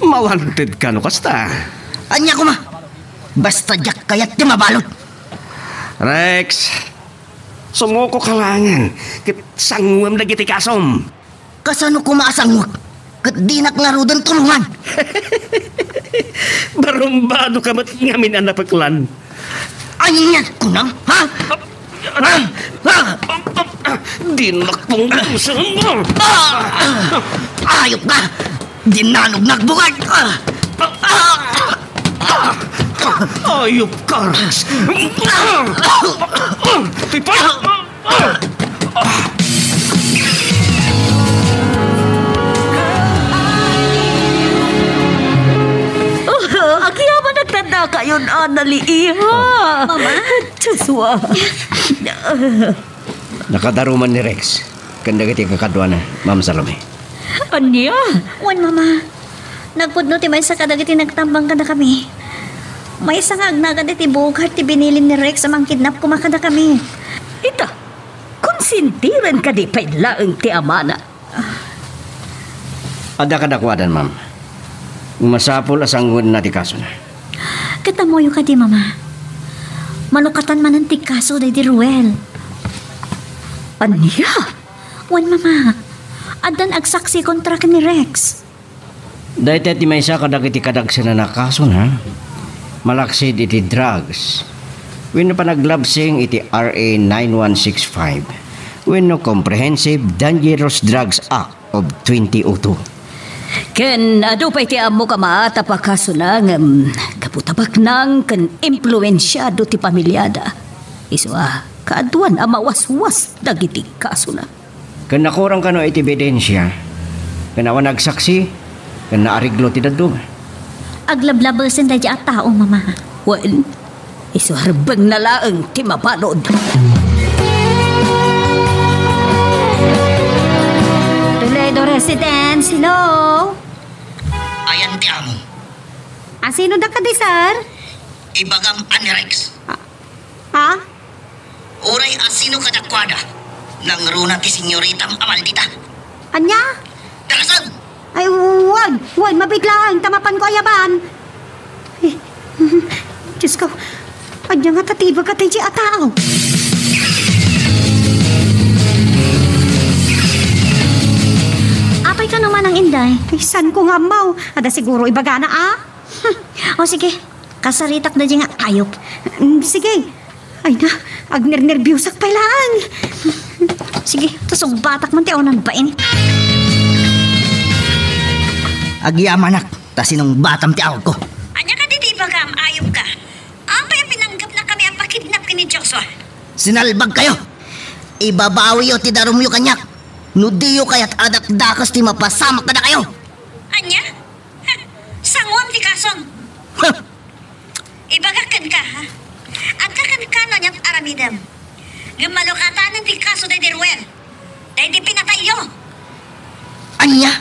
Mawantedka no kasta. Ania koma? Basta diak kayat ti mabalud. Rex, sumukoka laengen ket sanguem dagiti kasom. Kasano koma a sanguek? Ket dinak ngaruden tulongan. Barumbadoka met ngamin a napeklan. Ania kunam, ha? Ah! Ah! Dinak pungtosen. Ah! Ayop ka! Dinanog nagbugat! Ah! Ah! Ayop ka, Rex! Tipay! Oh, agyaman nagtandakayon, Anali, iha. Mama? Joshua. Nakadaruman ni Rex ken dagiti kakaduana, Ma'am Salome. Ania? Wen, Mama. Nagpudno ti maysa kadagiti nagtambang kadakami. Maysa nga agnagan iti Bogart ti binilin ni Rex a mangkidnap koma kadakami. Ita, konsentiren kadi pay laeng ti amana? Adda kadakuadan, ma'am. Masapul a sanguenna ti kasona. Ket ammoyo kadi, Mama? Malukatan manen ti kaso daydi Ruel. Ania? Wen, Mama. Addan agsaksi kontra ken ni Rex. Dayta ti maysa kadagiti kadagsenana a kasona, malaksid iti drugs wenno panaglabsing iti R A nine one six five. wenno Comprehensive Dangerous Drugs Act of twenty oh two. Ken adu pay ti ammok a maatap a kasona ngem gapu ta baknang ken impluensiado ti pamiliada. Isu a kaaduan a mawaswas dagiti kasona. Ken nakurang kano iti ebidensia, ken awan agsaksi, ken naariglo ti dadduma. Aglablabesen daydi a tao, Mama. Wen, isu a rebbengna laeng ti mabalud. Toledo Residence, hello? Ayan ti amo. Asino da kadi, sir? Ibagam a ni Rex. Ah, ha? Uray asino kadakuada, nangruna ti senyoritam a maldita. Ania? Darasag! Ay, wen, wen, mabiglaeng ta mapanko ayaban. Eh, Diyos ko, ania nga tatibaga daydi a tao? Apay kano manang, Inday? Ay, saan ko nga ammo? Adda siguro ibagana, ah? Hmm. O sige, kasaritak daydi nga ayup. Mm, sige. Ay na, agnernerbiosak pay laeng. Sige, ta sungbatak man ti awanan bain. Agyamanak, ta sinungbatam ti awagko. Ania kadi ti ibagam, ayup ka? Apay a pinanggepnakami a pakidnap ken ni Joshua? Sinalbag kayo! Ibabawiyo ti darumyo kaniak. No diyo kayat a dakdakes ti mapasamak kadakayo. Ania? Ha, sanguam ti kasom. Huh! Ibagak kenka, ha? Adda kenka no aniat aramidem. Ngem malukatanen ti kaso daydi Ruel. Daydi pinatayyo. Ania?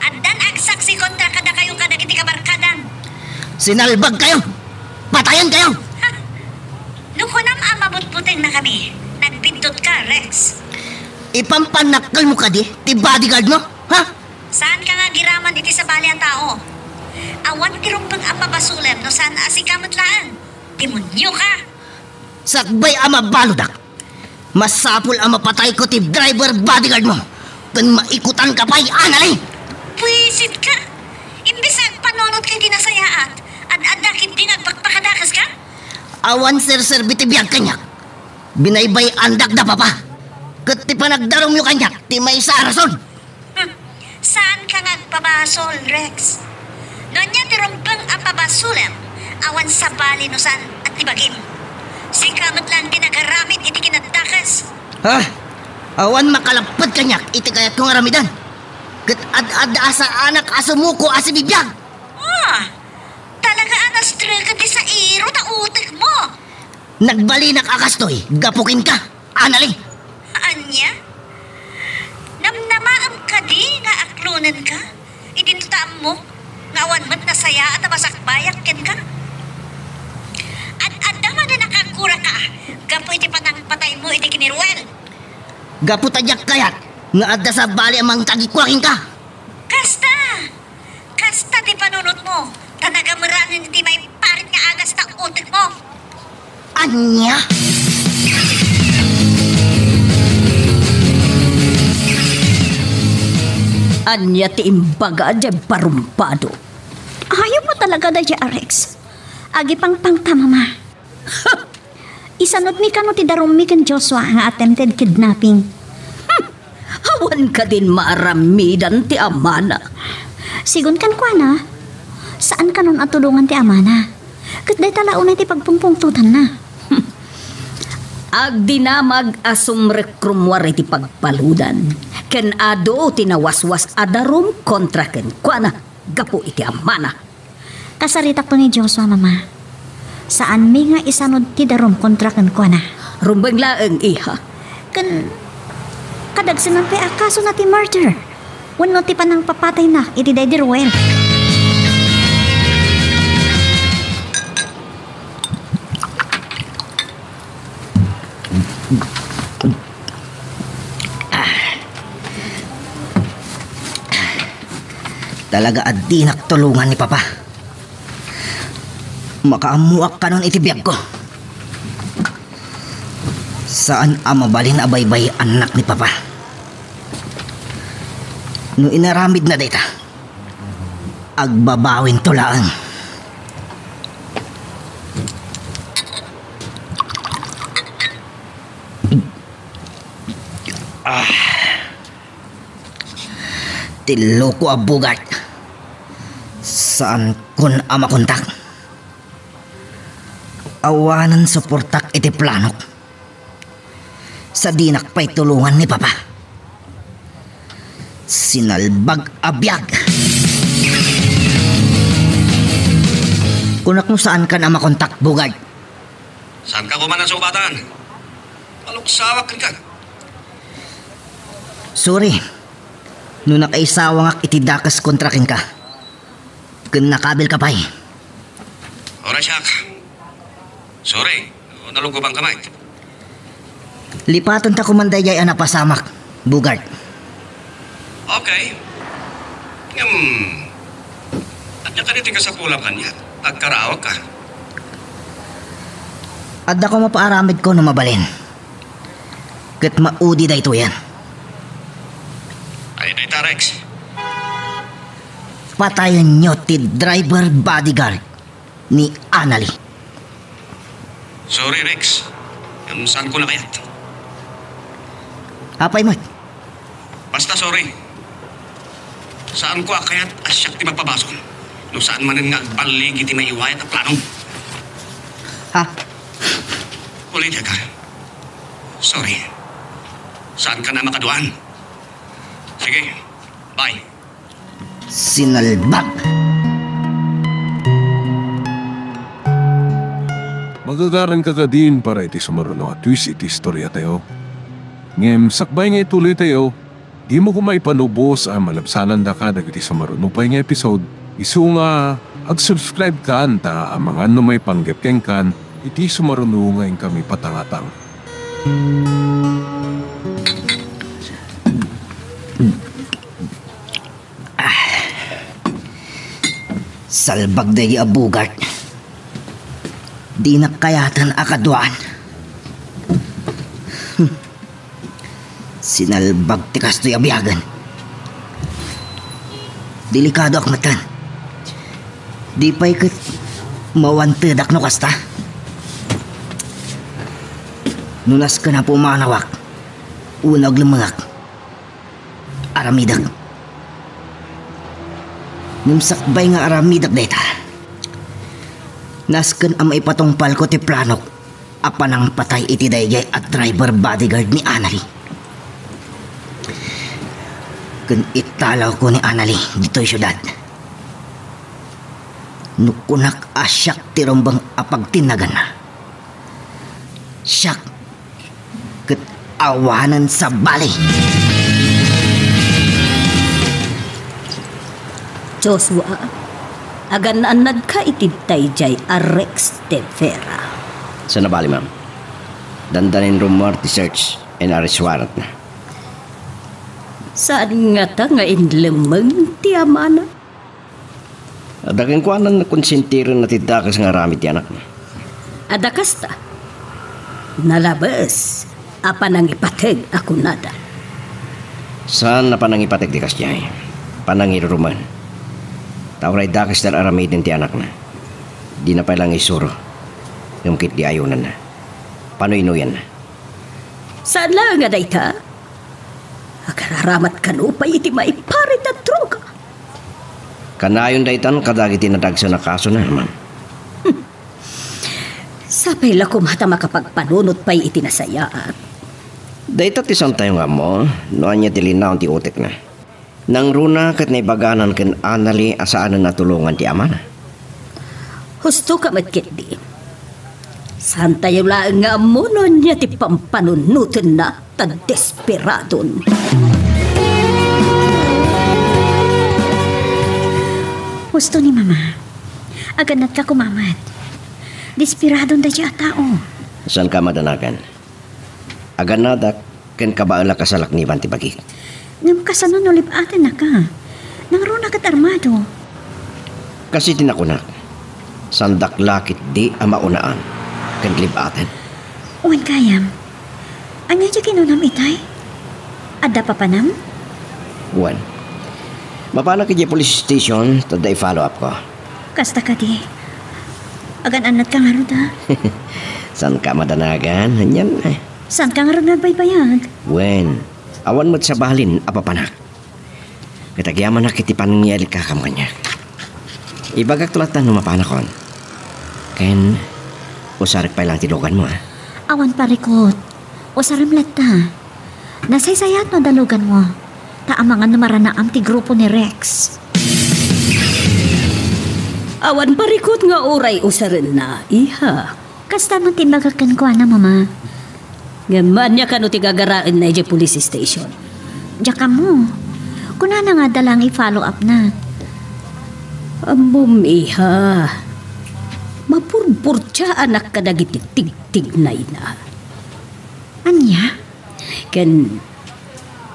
Addan agsaksi kontra kadakayo kadagiti kabarkadam. Sinalbag kayo! Patayen kayo! Ha? No kunam a mabutbuteng na kami, nagbiddut ka, Rex. Ipampannakkel mo kadi ti bodyguard mo? Ha? Saan ka nga agiraman iti sabali a tao? Awan ti rumbeng a pabasolem no saan a sika met laeng. Demonio ka! Sakbay a mabaludak, masapul a mapatayko ti driver bodyguard mo ken maikutan ka pay, Anali! Buisit ka! Imbes a agpanunot ka iti nasayaat, ad-adda ketdi nga agpakpakadakas ka? Awan serserbi ti biag kaniak. Binaybay-andak da, Papa. Ket ti panagdarumyo kaniak ti maysa a rason. Hmm. Saan ka nga agpabasol, Rex? No ania ti rumbeng a pabasolem, awan sabali no saan a ti bagim. Sika met laeng ti nagaramid iti kinadakes. Ha? Awan makalapped kaniak iti kayatko nga aramiden. Ket ad-adda a saanak a sumuko a sibibiag. Ah, talaga a nastreken ti sairo ta utek mo. Nagbalinak a kastoy gapu kenka, Anali. Ania? Namnamaem kadi nga aklonenka? Idinto ta ammok nga awan met nasayaat a masakbayak kenka? Ad-adda manen a kaguraka gapu iti panangpataymo iti ken ni Ruel. Gapu ta diak kayat nga adda sabali a mangtagikua kenka. Kasta! Kasta ti panunotmo, ta nagameranen iti maiparit nga agas ta utekmo. Ania? Ania ti imbaga diay barumbado? Ayup a talaga daydi a Rex. Agipangpangta, Mama. Isanudmi kano ti darummi ken Joshua nga attempted kidnapping? Hmm! Awan kadin maaramidan ti amana. Sigun kenkuana, saan kanon a tulongan ti amana. Ket dayta la unay ti pagpungpungtotanna. Hmm. Agdinamag a sumrekrumuar iti pagbaludan, ken adu ti nawaswas a darum kontra kenkuana gapu iti amana. Kasaritakto ni Joshua, Mama. Saanmi nga isanud ti darum kontra kenkuana. Rumbeng laeng, iha. Ken, kadagsenan pay a kasona ti murder wenno ti panangpapatayna iti daydi Ruel. Talaga a dinak tulongan ni Papa. Makaammoak kanon iti biagko. Saan a mabalin a baybay-annak ni Papa. No inaramidna dayta, agbabawinto laeng. Ah. Ti loko a Bogart. Saankon a makontak. Awanen suportak iti planok. Sadinak pay tulongan ni Papa. Sinalbag a biag. Kunak no saankan a makontak, Bogart. Saanka koma a sungpatan? Maluksawak kenka. Sorry. No nakaisawangak iti dakes kontra kenka. Ken nakabilka pay. Oras siak. Sorry. No nalungkobanka met. Lipatenta koman daydiay a napasamak, Bogart. Okay. Ngem, ania kadi ti kasapulam kaniak? Agkaraawakka. Adda koma paaramidko no mabalin. Ket maudi daytoyen. Ay, dayta, Rex. Patayenyo ti driver bodyguard ni Annalie. Sorry, Rex. Ngem saanko a kayat. Apay met? Basta sorry. Saanko a kayat a siak ti magpabasol no saan manen nga agballig iti maiwayat a planom. Ha? Ulitek. Sorry. Saankan a makaduan. Sige. Bye. Sinalbag. Magagaranka kadin para iti sumaruno a twist iti istoriatayo. Ngem sakbay nga ituloytayo, dimo koma ipanubos a malabsanandaka dagiti sumaruno pay nga episode. Isu nga ag-subscribe kan ta amangan no maipanggep kenkan iti sumaruno nga inkami patangatang. Salbag daydi a Bogart. Dinak kayaten a kaduaan. Sinalbag ti kastoy a biagen. Delikadoak metten. Di pay ket mawantedak no kasta. No nasken a pumanawak wenno aglemmengak, aramidek. Ngem sakbay nga aramidek dayta, nasken a maipatungpalko ti planok a panangpatay iti daydiay a driver bodyguard ni Annalie. Ken italawko ni Annalie ditoy siudad. No kunak a siak ti rumbeng a pagtinnaganna, siak ket awanen sabali. Joshua, agannaannadka iti daydiay a Rex de Vera. Saan a bali, ma'am. Dandanin rummuar ti search and arrest warrant na. Saan ngata nga inlemmeng ti amana? Adda kenkuana nakonsentirenna ti dakes nga aramid ti anakna. Adda kasta. Nalabes a panangipateg a kunada. Saan a panangipateg ti kasdiay. Panangirurumen. Ta uray dakes ti ar-aramiden ti anakna. Dina pay laeng isuro. Ngem ketdi ayonanna. Panuynoyanna. Saan laeng a dayta? Agararamat kano pay iti maiparit a droga. Kanayon daytan kadagiti nadagsen a kasona, ma'am. Sapay la koma ta makapagpanunot pay iti nasayaat. Dayta ti saantayo nga ammo no ania ti linaon ti utekna. Nangruna ket naibaganan ken Annalie a saanen a tulongan ti amana. Hustoka met ketdi. Saantayo laeng nga ammo no ania ti pampanunotenna ta desperadon. Husto ni Mama. Agannadka koma met. Desperadon daydiay a tao. Saanka a madanagan. Agannadak ken kabaelak a salakniban ti bagik. Ngem kasano no lib-atennaka? Nangruna ket armado. Kas iti nakunak, saandak la ketdi a maunaan ken lib-aten. Wen gayam. Ania ti kinunam itay? Adda papanam? Wen. Mapanak idiay police station, ta adda i-follow up ko. Kasta kadi. Agan-annadka ngarud, a? Saanka a madanagan, anian, eh. Saanka ngarud nga agbaybayag? Wen, Awan met sabalin a papanak. Ket agyamanak iti panangyalikakam kaniak. Ibagakto latta no mapanakon. Ken usarek pay lang ti daluganmo, a? Awan parikut. Usarem latta. Nasaysayaat no daluganmo. Ta amangan no maranaam ti grupo ni Rex. Awan parikut nga uray usarenna, iha. Kasta met ti imbagak kenkuana, Mama. Ngem ania kano ti gagaraenna idiay police station? Diak ammo. Kunana nga adda laeng i-follow up na. Ammom, iha. Mapurpurtiaanak kadagiti tigtignayna. Ania? Ken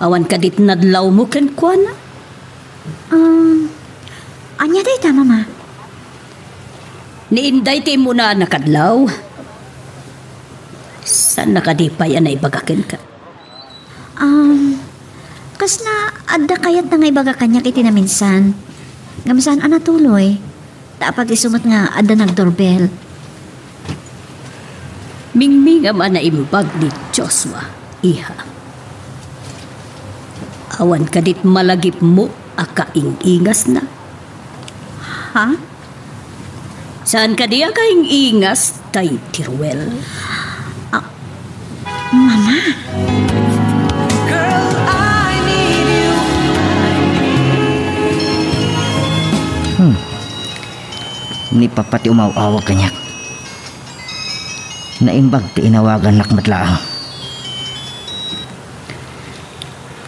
awan kadi ti nadlawmo kenkuana? Um, ania dayta, Mama? Ni Inday ti immuna a nakadlaw. Saan na kadi pay a naibaga kenka? Um, kasla adda kayatna nga ibaga kaniak iti naminsan. Ngem saan a natuloy. Ta apag-isu met nga adda nagdoorbell. Mingmingam a naimbag ni Joshua, iha. Awan kadit malagipmo a kaing-ingasna? Ha? Saan kadi a kaing-ingas tay ti Ruel? Ah, Mama. Girl, I need you. Hmm. Ni Papa ti umaw-awag kaniak. Naimbag ti inawagannak met laeng.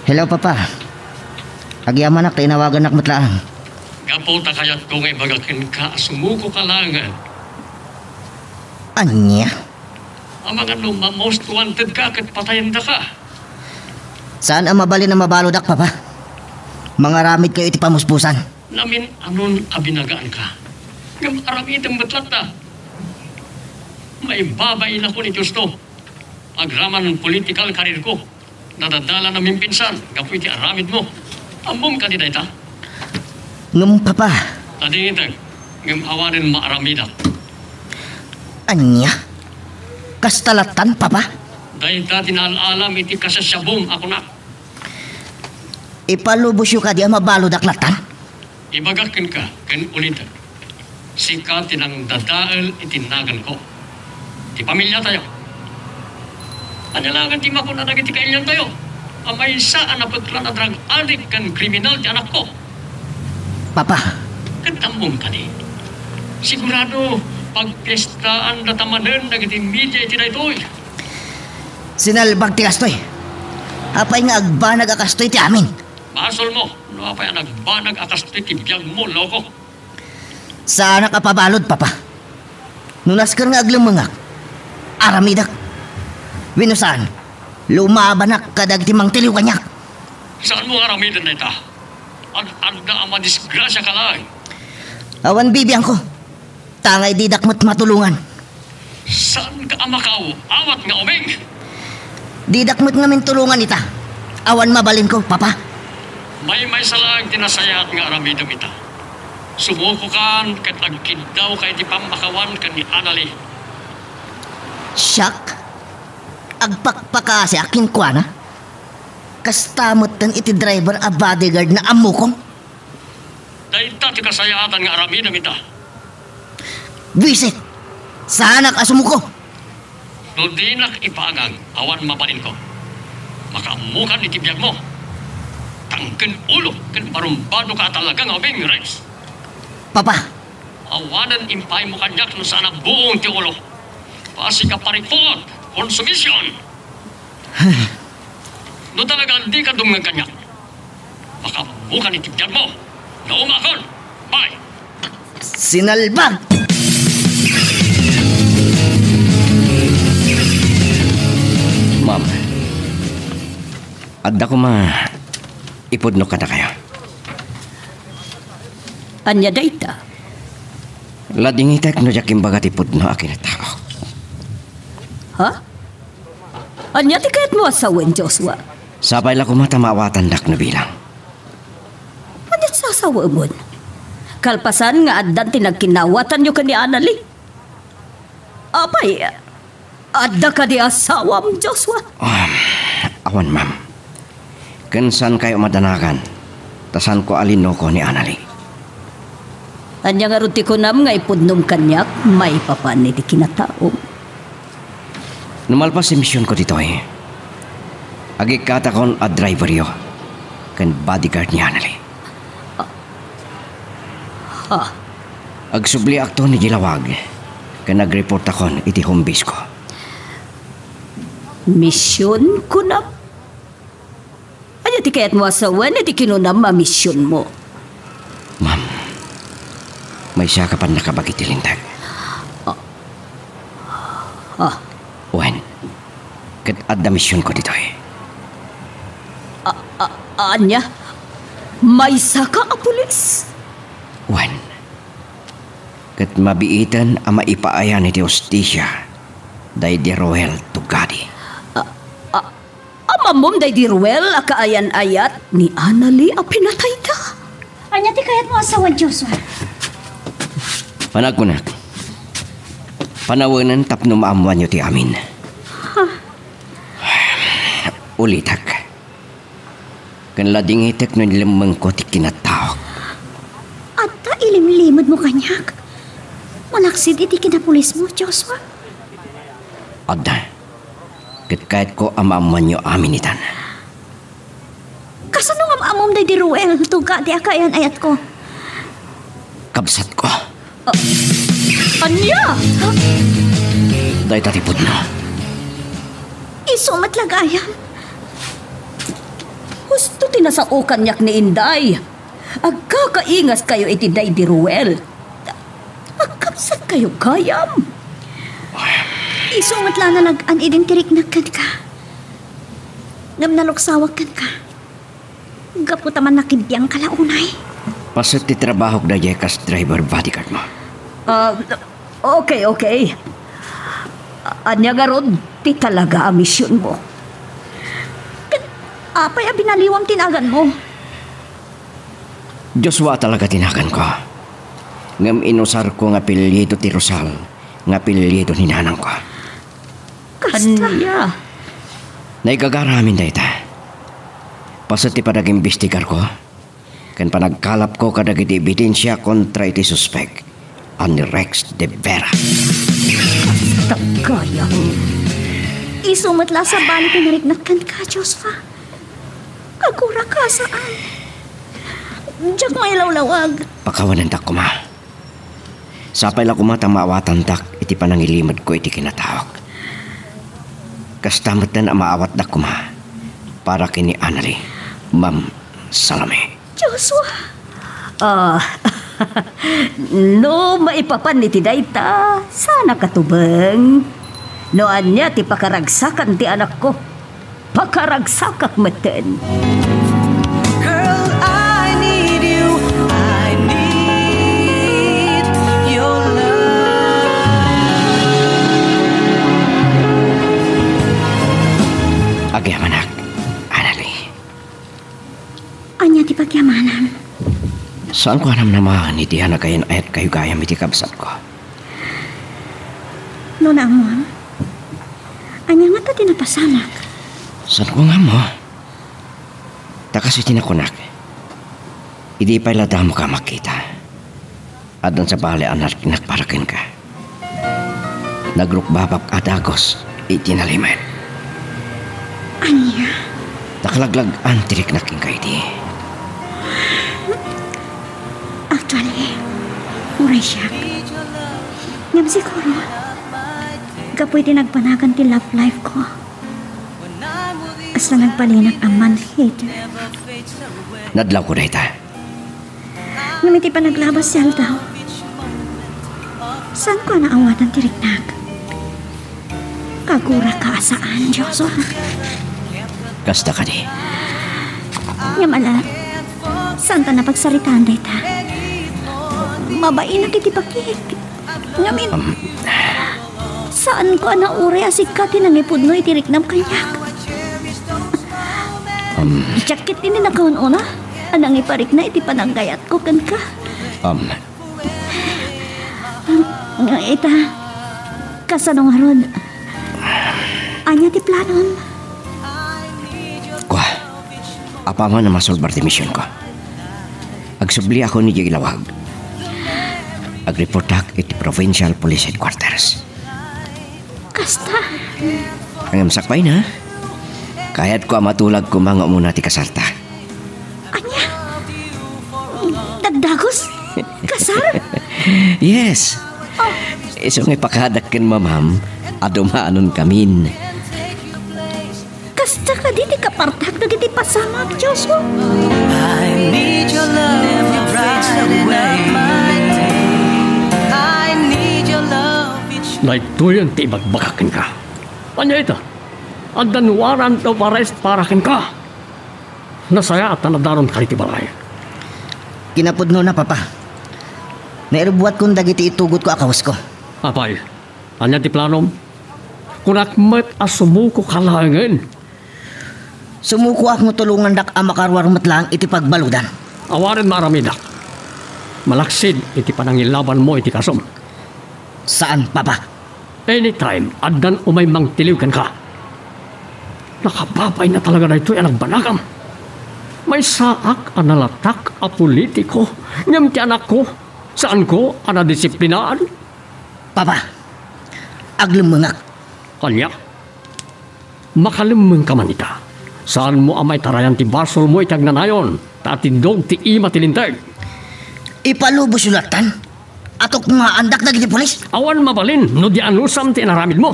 Hello, Papa. Agyamanak ta inawagannak met laeng. Gapu ta kayatko nga ibaga kenka a sumukoka laengen. Ania? Amangan no ma-most wanted ka ket patayendaka. Saan a mabalin a mabaludak, Papa. Mangaramidkayo iti pamuspusan. Namin-anon a binagaanka. Ngem aramidem met latta. Maibabainakon iti husto. Agraman political career ko. Nadadalan a mimpinsan gapu iti aramidmo. Ammom kadi dayta? Ngem, Papa. Nadingitek, ngem awanen maaramidak. Ania? Kasta lattan, Papa? Dayta ti naal-alam iti kasiasiabom a kunak. Ipalubosyo kadi a mabaludak lattan? Ibagak kenka, ken ulitek, sika ti nangdadael iti naganko, ti pamiliatayo. Ania laengen ti makuna dagiti kailiantayo a maysa a napeklan a drug addict ken kriminal ti anakko? Papa. Ket ammom kadi, sigurado pagpiestaandata manen dagiti media iti daytoy. Sinalbag ti kastoy. Apay nga agbanag a kastoy ti amin? Basolmo no apay a nagbanag a kastoy ti biagmo, loko. Saanak a pabalud, Papa. No nasker nga aglemmengak, aramidek. Wenno saan, lumabanak kadagiti mangtiliw kaniak. Saanmo nga aramiden dayta? Ad-adda a madisgrasiaka laeng. Awan bibiangko. Tangay didak met matulongan. Saanka a makaaw-awat nga ubing? Didak met ngamin tulongan ita. Awan mabalinko, Papa. Maymaysa laeng ti nasayaat nga aramidem ita. Sumukokan ket agkiddawka iti pammakawan ken ni Annalie. Siak? Agpakpakasiak kenkuana? Kasta metten iti driver a bodyguard na ammokon? Dayta ti kasayaatan nga aramidem ita. Buisit! Saanak a sumuko! No dinak ipagang, awan mabalinko. Makaammokan iti biagmo. Tangken ulo ken barumbadoka a talaga nga ubing, Rex. Papa! Awanen impaymo kaniak no saan a buong ti ulo. Basig a parikut, konsumision. No talaga dika dumngeg kaniak, makaammokan iti biagmo. Naumakon. Bye. Sinalbag! Ma'am, adda koma ipudno kadakayo. Ania dayta? Ladingitek no diak imbaga ti pudno a kinataok. Ha? Ania ti kayatmo a sawen, Joshua? Sapay la koma ta maawatandak no bilang. Ania ti sasawaemon? Kalpasan nga addan ti nagkinnawatanyo ken ni Annalie? Apay, adda kadi asawam, Joshua? Um, awan, ma'am. Ken saankayo madanagan, ta saanko a linuko ni Annalie. Ania ngarud ti kunam nga ipudnom kaniak maipapan iti kinataom? No malpas ti misionko ditoy, agikkatakon a driveryo ken bodyguard ni Annalie. Ha? Agsubliakton iti lawag ken agreportakon iti home base ko. Mision, kunam? Ania ti kayatmo a sawen iti kinunam a misionmo? Ma'am, maysaka pannakabagi ti Linteg. Ah. Ah. Wen, ket adda misionko ditoy. A-, a-, ania? Maysaka a pulis? Wen, ket mabiiten a maipaayan iti hustisia daydi Roel Tugadi. A-, a-, Ammo daydi Roel a kaayan-ayat ni Annalie a pinatayda? Ania ti kayatmo a sawen, Joshua? Panagkunak, panawenen tapno maammoanyo ti amin. Ha? Ulitek. Ken ladingitek no inlemmengko ti kinataok. Adda ilimlimedmo kaniak? Malaksid iti kinapulismo, Joshua? Adda. Ket kayatko a maammoanyo amin itan. Kasano nga maammom daydi Roel Tugadi a kaayan-ayatko? Kabsatko. Ah, ania? Dayta ti pudno. Isu met la gayam. Husto ti nasao kaniak ni Inday. Agkakaingaskayo iti daydi Roel. Agkabsatkayo gayam. Isu met la nalag-an idin ti riknak kenka. Ngem naluksawak kenka. Gapu ta mannakabiangka la unay. Paset ti trabahok daydiay kas driver bodyguard mo. Ah, okay, okay. Ania ngarud ti talaga a misionmo? Ket apay a binaliwam ti naganmo? Joshua talaga ti naganko. Ngem inusarko nga apelyido ti Rosal nga apelyido ni nanangko. Kasta. Ania? Naigagara amin dayta. Paset ti panag-imbestigarko ken panagkalapko kadagiti ebidensia kontra iti suspek a ni Rex de Vera. Kasta gayam. Isu met la a sabali ti nariknak kenka, Joshua. Aguraka a saan. Diak mailawlawag. Pakawanendak koma. Sapay la koma ta maawatandak iti panangilimedko iti kinataok. Kasta metten a maawatdak koma para ken ni Annalie, Ma'am Salome. Joshua! Ah, no maipapan iti dayta, saanak a tubeng. No ania ti pakaragsakan ti anakko, pakaragsakak metten. Girl, I need you. I need your love. Agyamanak, Annalie. Ania ti pagyamanam? Saanko a namnamaen iti a nagayan-ayatkayo gayam iti kabsatko. No naammoam, ania ngata ti napasamak? Saanko nga ammo. Ta kas iti nakunak, idi pay la damoka a makita, addan sabali a nariknak para kenka. Nagrukbabak a dagus iti nalimed. Ania? Nakalaglag-an ti riknak kenka idi. Actually, uray siak. Ngem siguro, gapu iti nagbanagan ti love life ko, kasla nagbalinak a man-hater. Nadlawko dayta. Ngem iti panaglabas ti aldaw, saanko a naawatan ti riknak. Aguraka a saan, Joshua. Kasta kadi. Ngem ala, saanta a pagsaritaan dayta. Mabainak iti bakik. Ngamin, um, saanko a nauray a sika ti nangipudno iti riknam kaniak. Um, diak ketdi nakaun-una a nangiparikna iti pananggayatko kenka. Um, um, ita, kasano ngarud? Ania ti planom? Kua, Apaman a masolbar ti misionko, agsubliakon idiay Laoag. Agreportak iti Provincial Police Headquarters. Kasta. Ngem sakbay na, kayatko a matulag koma nga umuna ti kasarta. Ania? Dagdagus? Kasar? Yes. Oh. Isu nga ipakadak ken mamam a dumanonkamin. Kasta kadi ti kapartak dagiti pasamak, Joshua? I need your love, your bright and light. I need your love each Daytoyen ti ibagbagak kenka. Ania ita? Addan warrant of arrest para kenka. Nasayaat a nadaron ka iti balay. Kinapudnona, Papa. Nairubbuatkon dagiti itugotko a kawesko. Apay, ania ti planom? Kunak met a sumukoka laengen. Sumukoak no tulongandak a makaruar met laeng iti pagbaludan. Awanen maaramidak. Malaksid iti panangilabanmo iti kasom. Saan, Papa. Anytime, addan umay mangtiliw kenka. Nakababain na talaga daytoy a nagbanagam. Maysaak a nalatak a politiko, ngem ti anakko, saanko a nadisiplinaan. Papa, aglemmengak. Ania? Makalemmengka man ita. Saanmo a maitarayan ti basolmo iti agnanayon, ta atindog ti ima ti linteg. Ipalubosyo lattan a tukngaandak dagiti pulis. Awan mabalin no di anusam ti inaramidmo.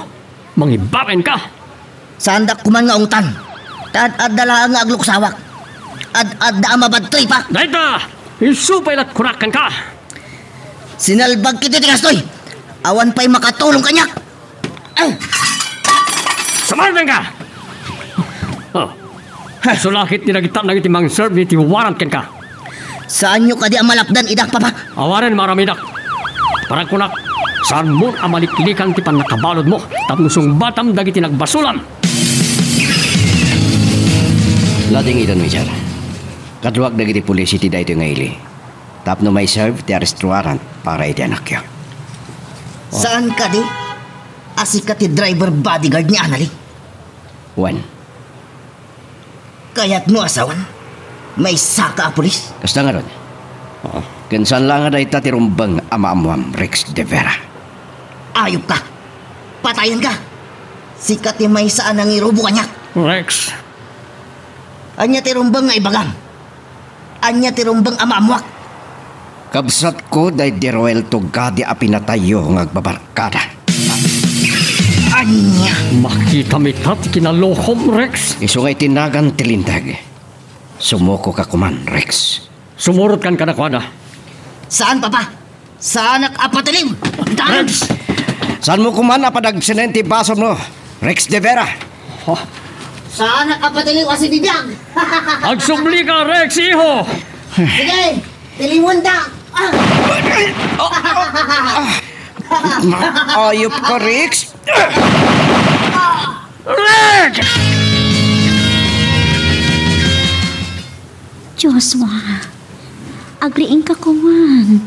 Mangibabainka. Saandak koma nga ungtan. Ta ad-adda laeng nga agluksawak. Ad-adda a mabadtripa. Dayta, isu pay lat kunak kenka. Sinalbag kiti ti kastoy. Awan pay makatulong kaniak. Ay! Sumardengka! Oh. Isu la ket ti nagita dagiti mangserbi ti warrant kenka. Saanyo kadi a malapdan ida, Papa? Awanen maaramidak. Para kunak, saanmon a maliklikan ti pannakabaludmo tapno sungbatam dagiti nagbasolam. Lading idan, Major. Kaduak dagiti pulis iti daytoy nga ili tapno maiserve ti arrest warrant para iti anakyo. Saan kadi a sika ti driver bodyguard ni Annalie? Wen. Kayatmo a sawen? Maysaka a pulis? Kasta ngarud. Oo. Ken saan la nga dayta ti rumbeng a maammoam, Rex de Vera. Ayupka! Patayenka! Sika ti maysa a nangirubo kaniak. Rex. Ania ti rumbeng nga ibagam? Ania ti rumbeng a maammoak? Kabsatko, daydi Roel Tugadi a pinatayyo nga agbabarkada. Ania? Makitam ita ti kinalokom, Rex. Isu nga itinagan ti linteg. Sumukoka koman, Rex. Sumurotkan kadakuada. Saan, Papa? Saanak a patiliw! Rex! Saanmo koman a padagsenen ti basolmo, Rex de Vera. Saanak a patiliw a sibibiag! Agsublika, Rex, iho! Sige, tiliwenda! Ah! Ayupka, Rex! Rex! Joshua, agriingka koman.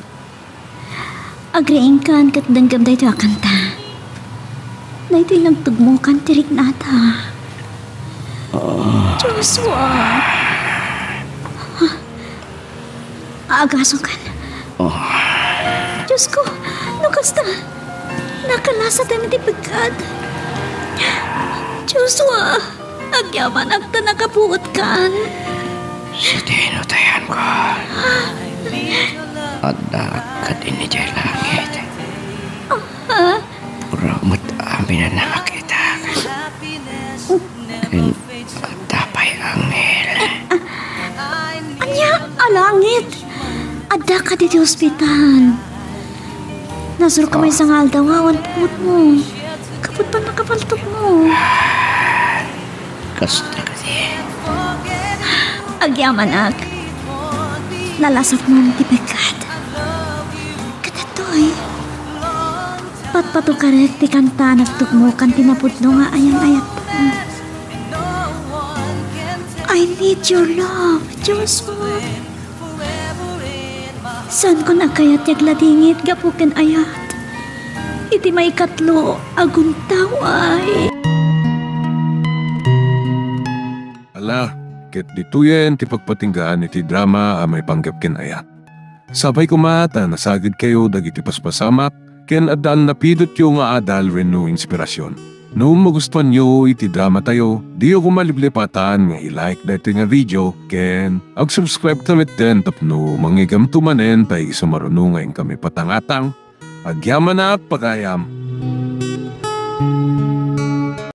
Agriingkan ket denggem daytoy a kanta. Daytoy nagtugmokan ti riknata. Ah. Joshua. Agasongkan. Ah. Dios ko, no kasta, nakalasat iti pekkat. Joshua. Agyamanak ta nakapuotkan. Sadino ti ayanko? Addaak kadin idiay langit. Ah? Puro met amin a nakitak. Ken adda pay anghel. Ania a langit? Adda kadi ti ospital. Nasurka maysa nga aldaw nga awan pungotmo. Gapu ta nakapaltokmo. Kasta kadi. Agyamanak. Nalasatmon ti pekkat. Ket daytoy, patpatokarek ti kanta a nagtugmokan ti napudno nga ayan-ayatmo. I need your love, Joshua. Saanko a kayat ti agladingit gapu ken ayat iti maikatlo a guntaw ay. Ala, ket ditoyen ti pagpatinggaan iti drama a maipanggep ken ayat. Sapay koma ta nasagidkayo dagiti paspasamak ken addan napidotyo nga adal wenno inspirasyon. No magustuanyo iti dramatayo, diyo koma liplipatan nga i-like daytoy nga video ken ag-subscribe ta metten tapno mangigamto manen ta isu maruno nga inkami patangatang. Agyamanak pagayam!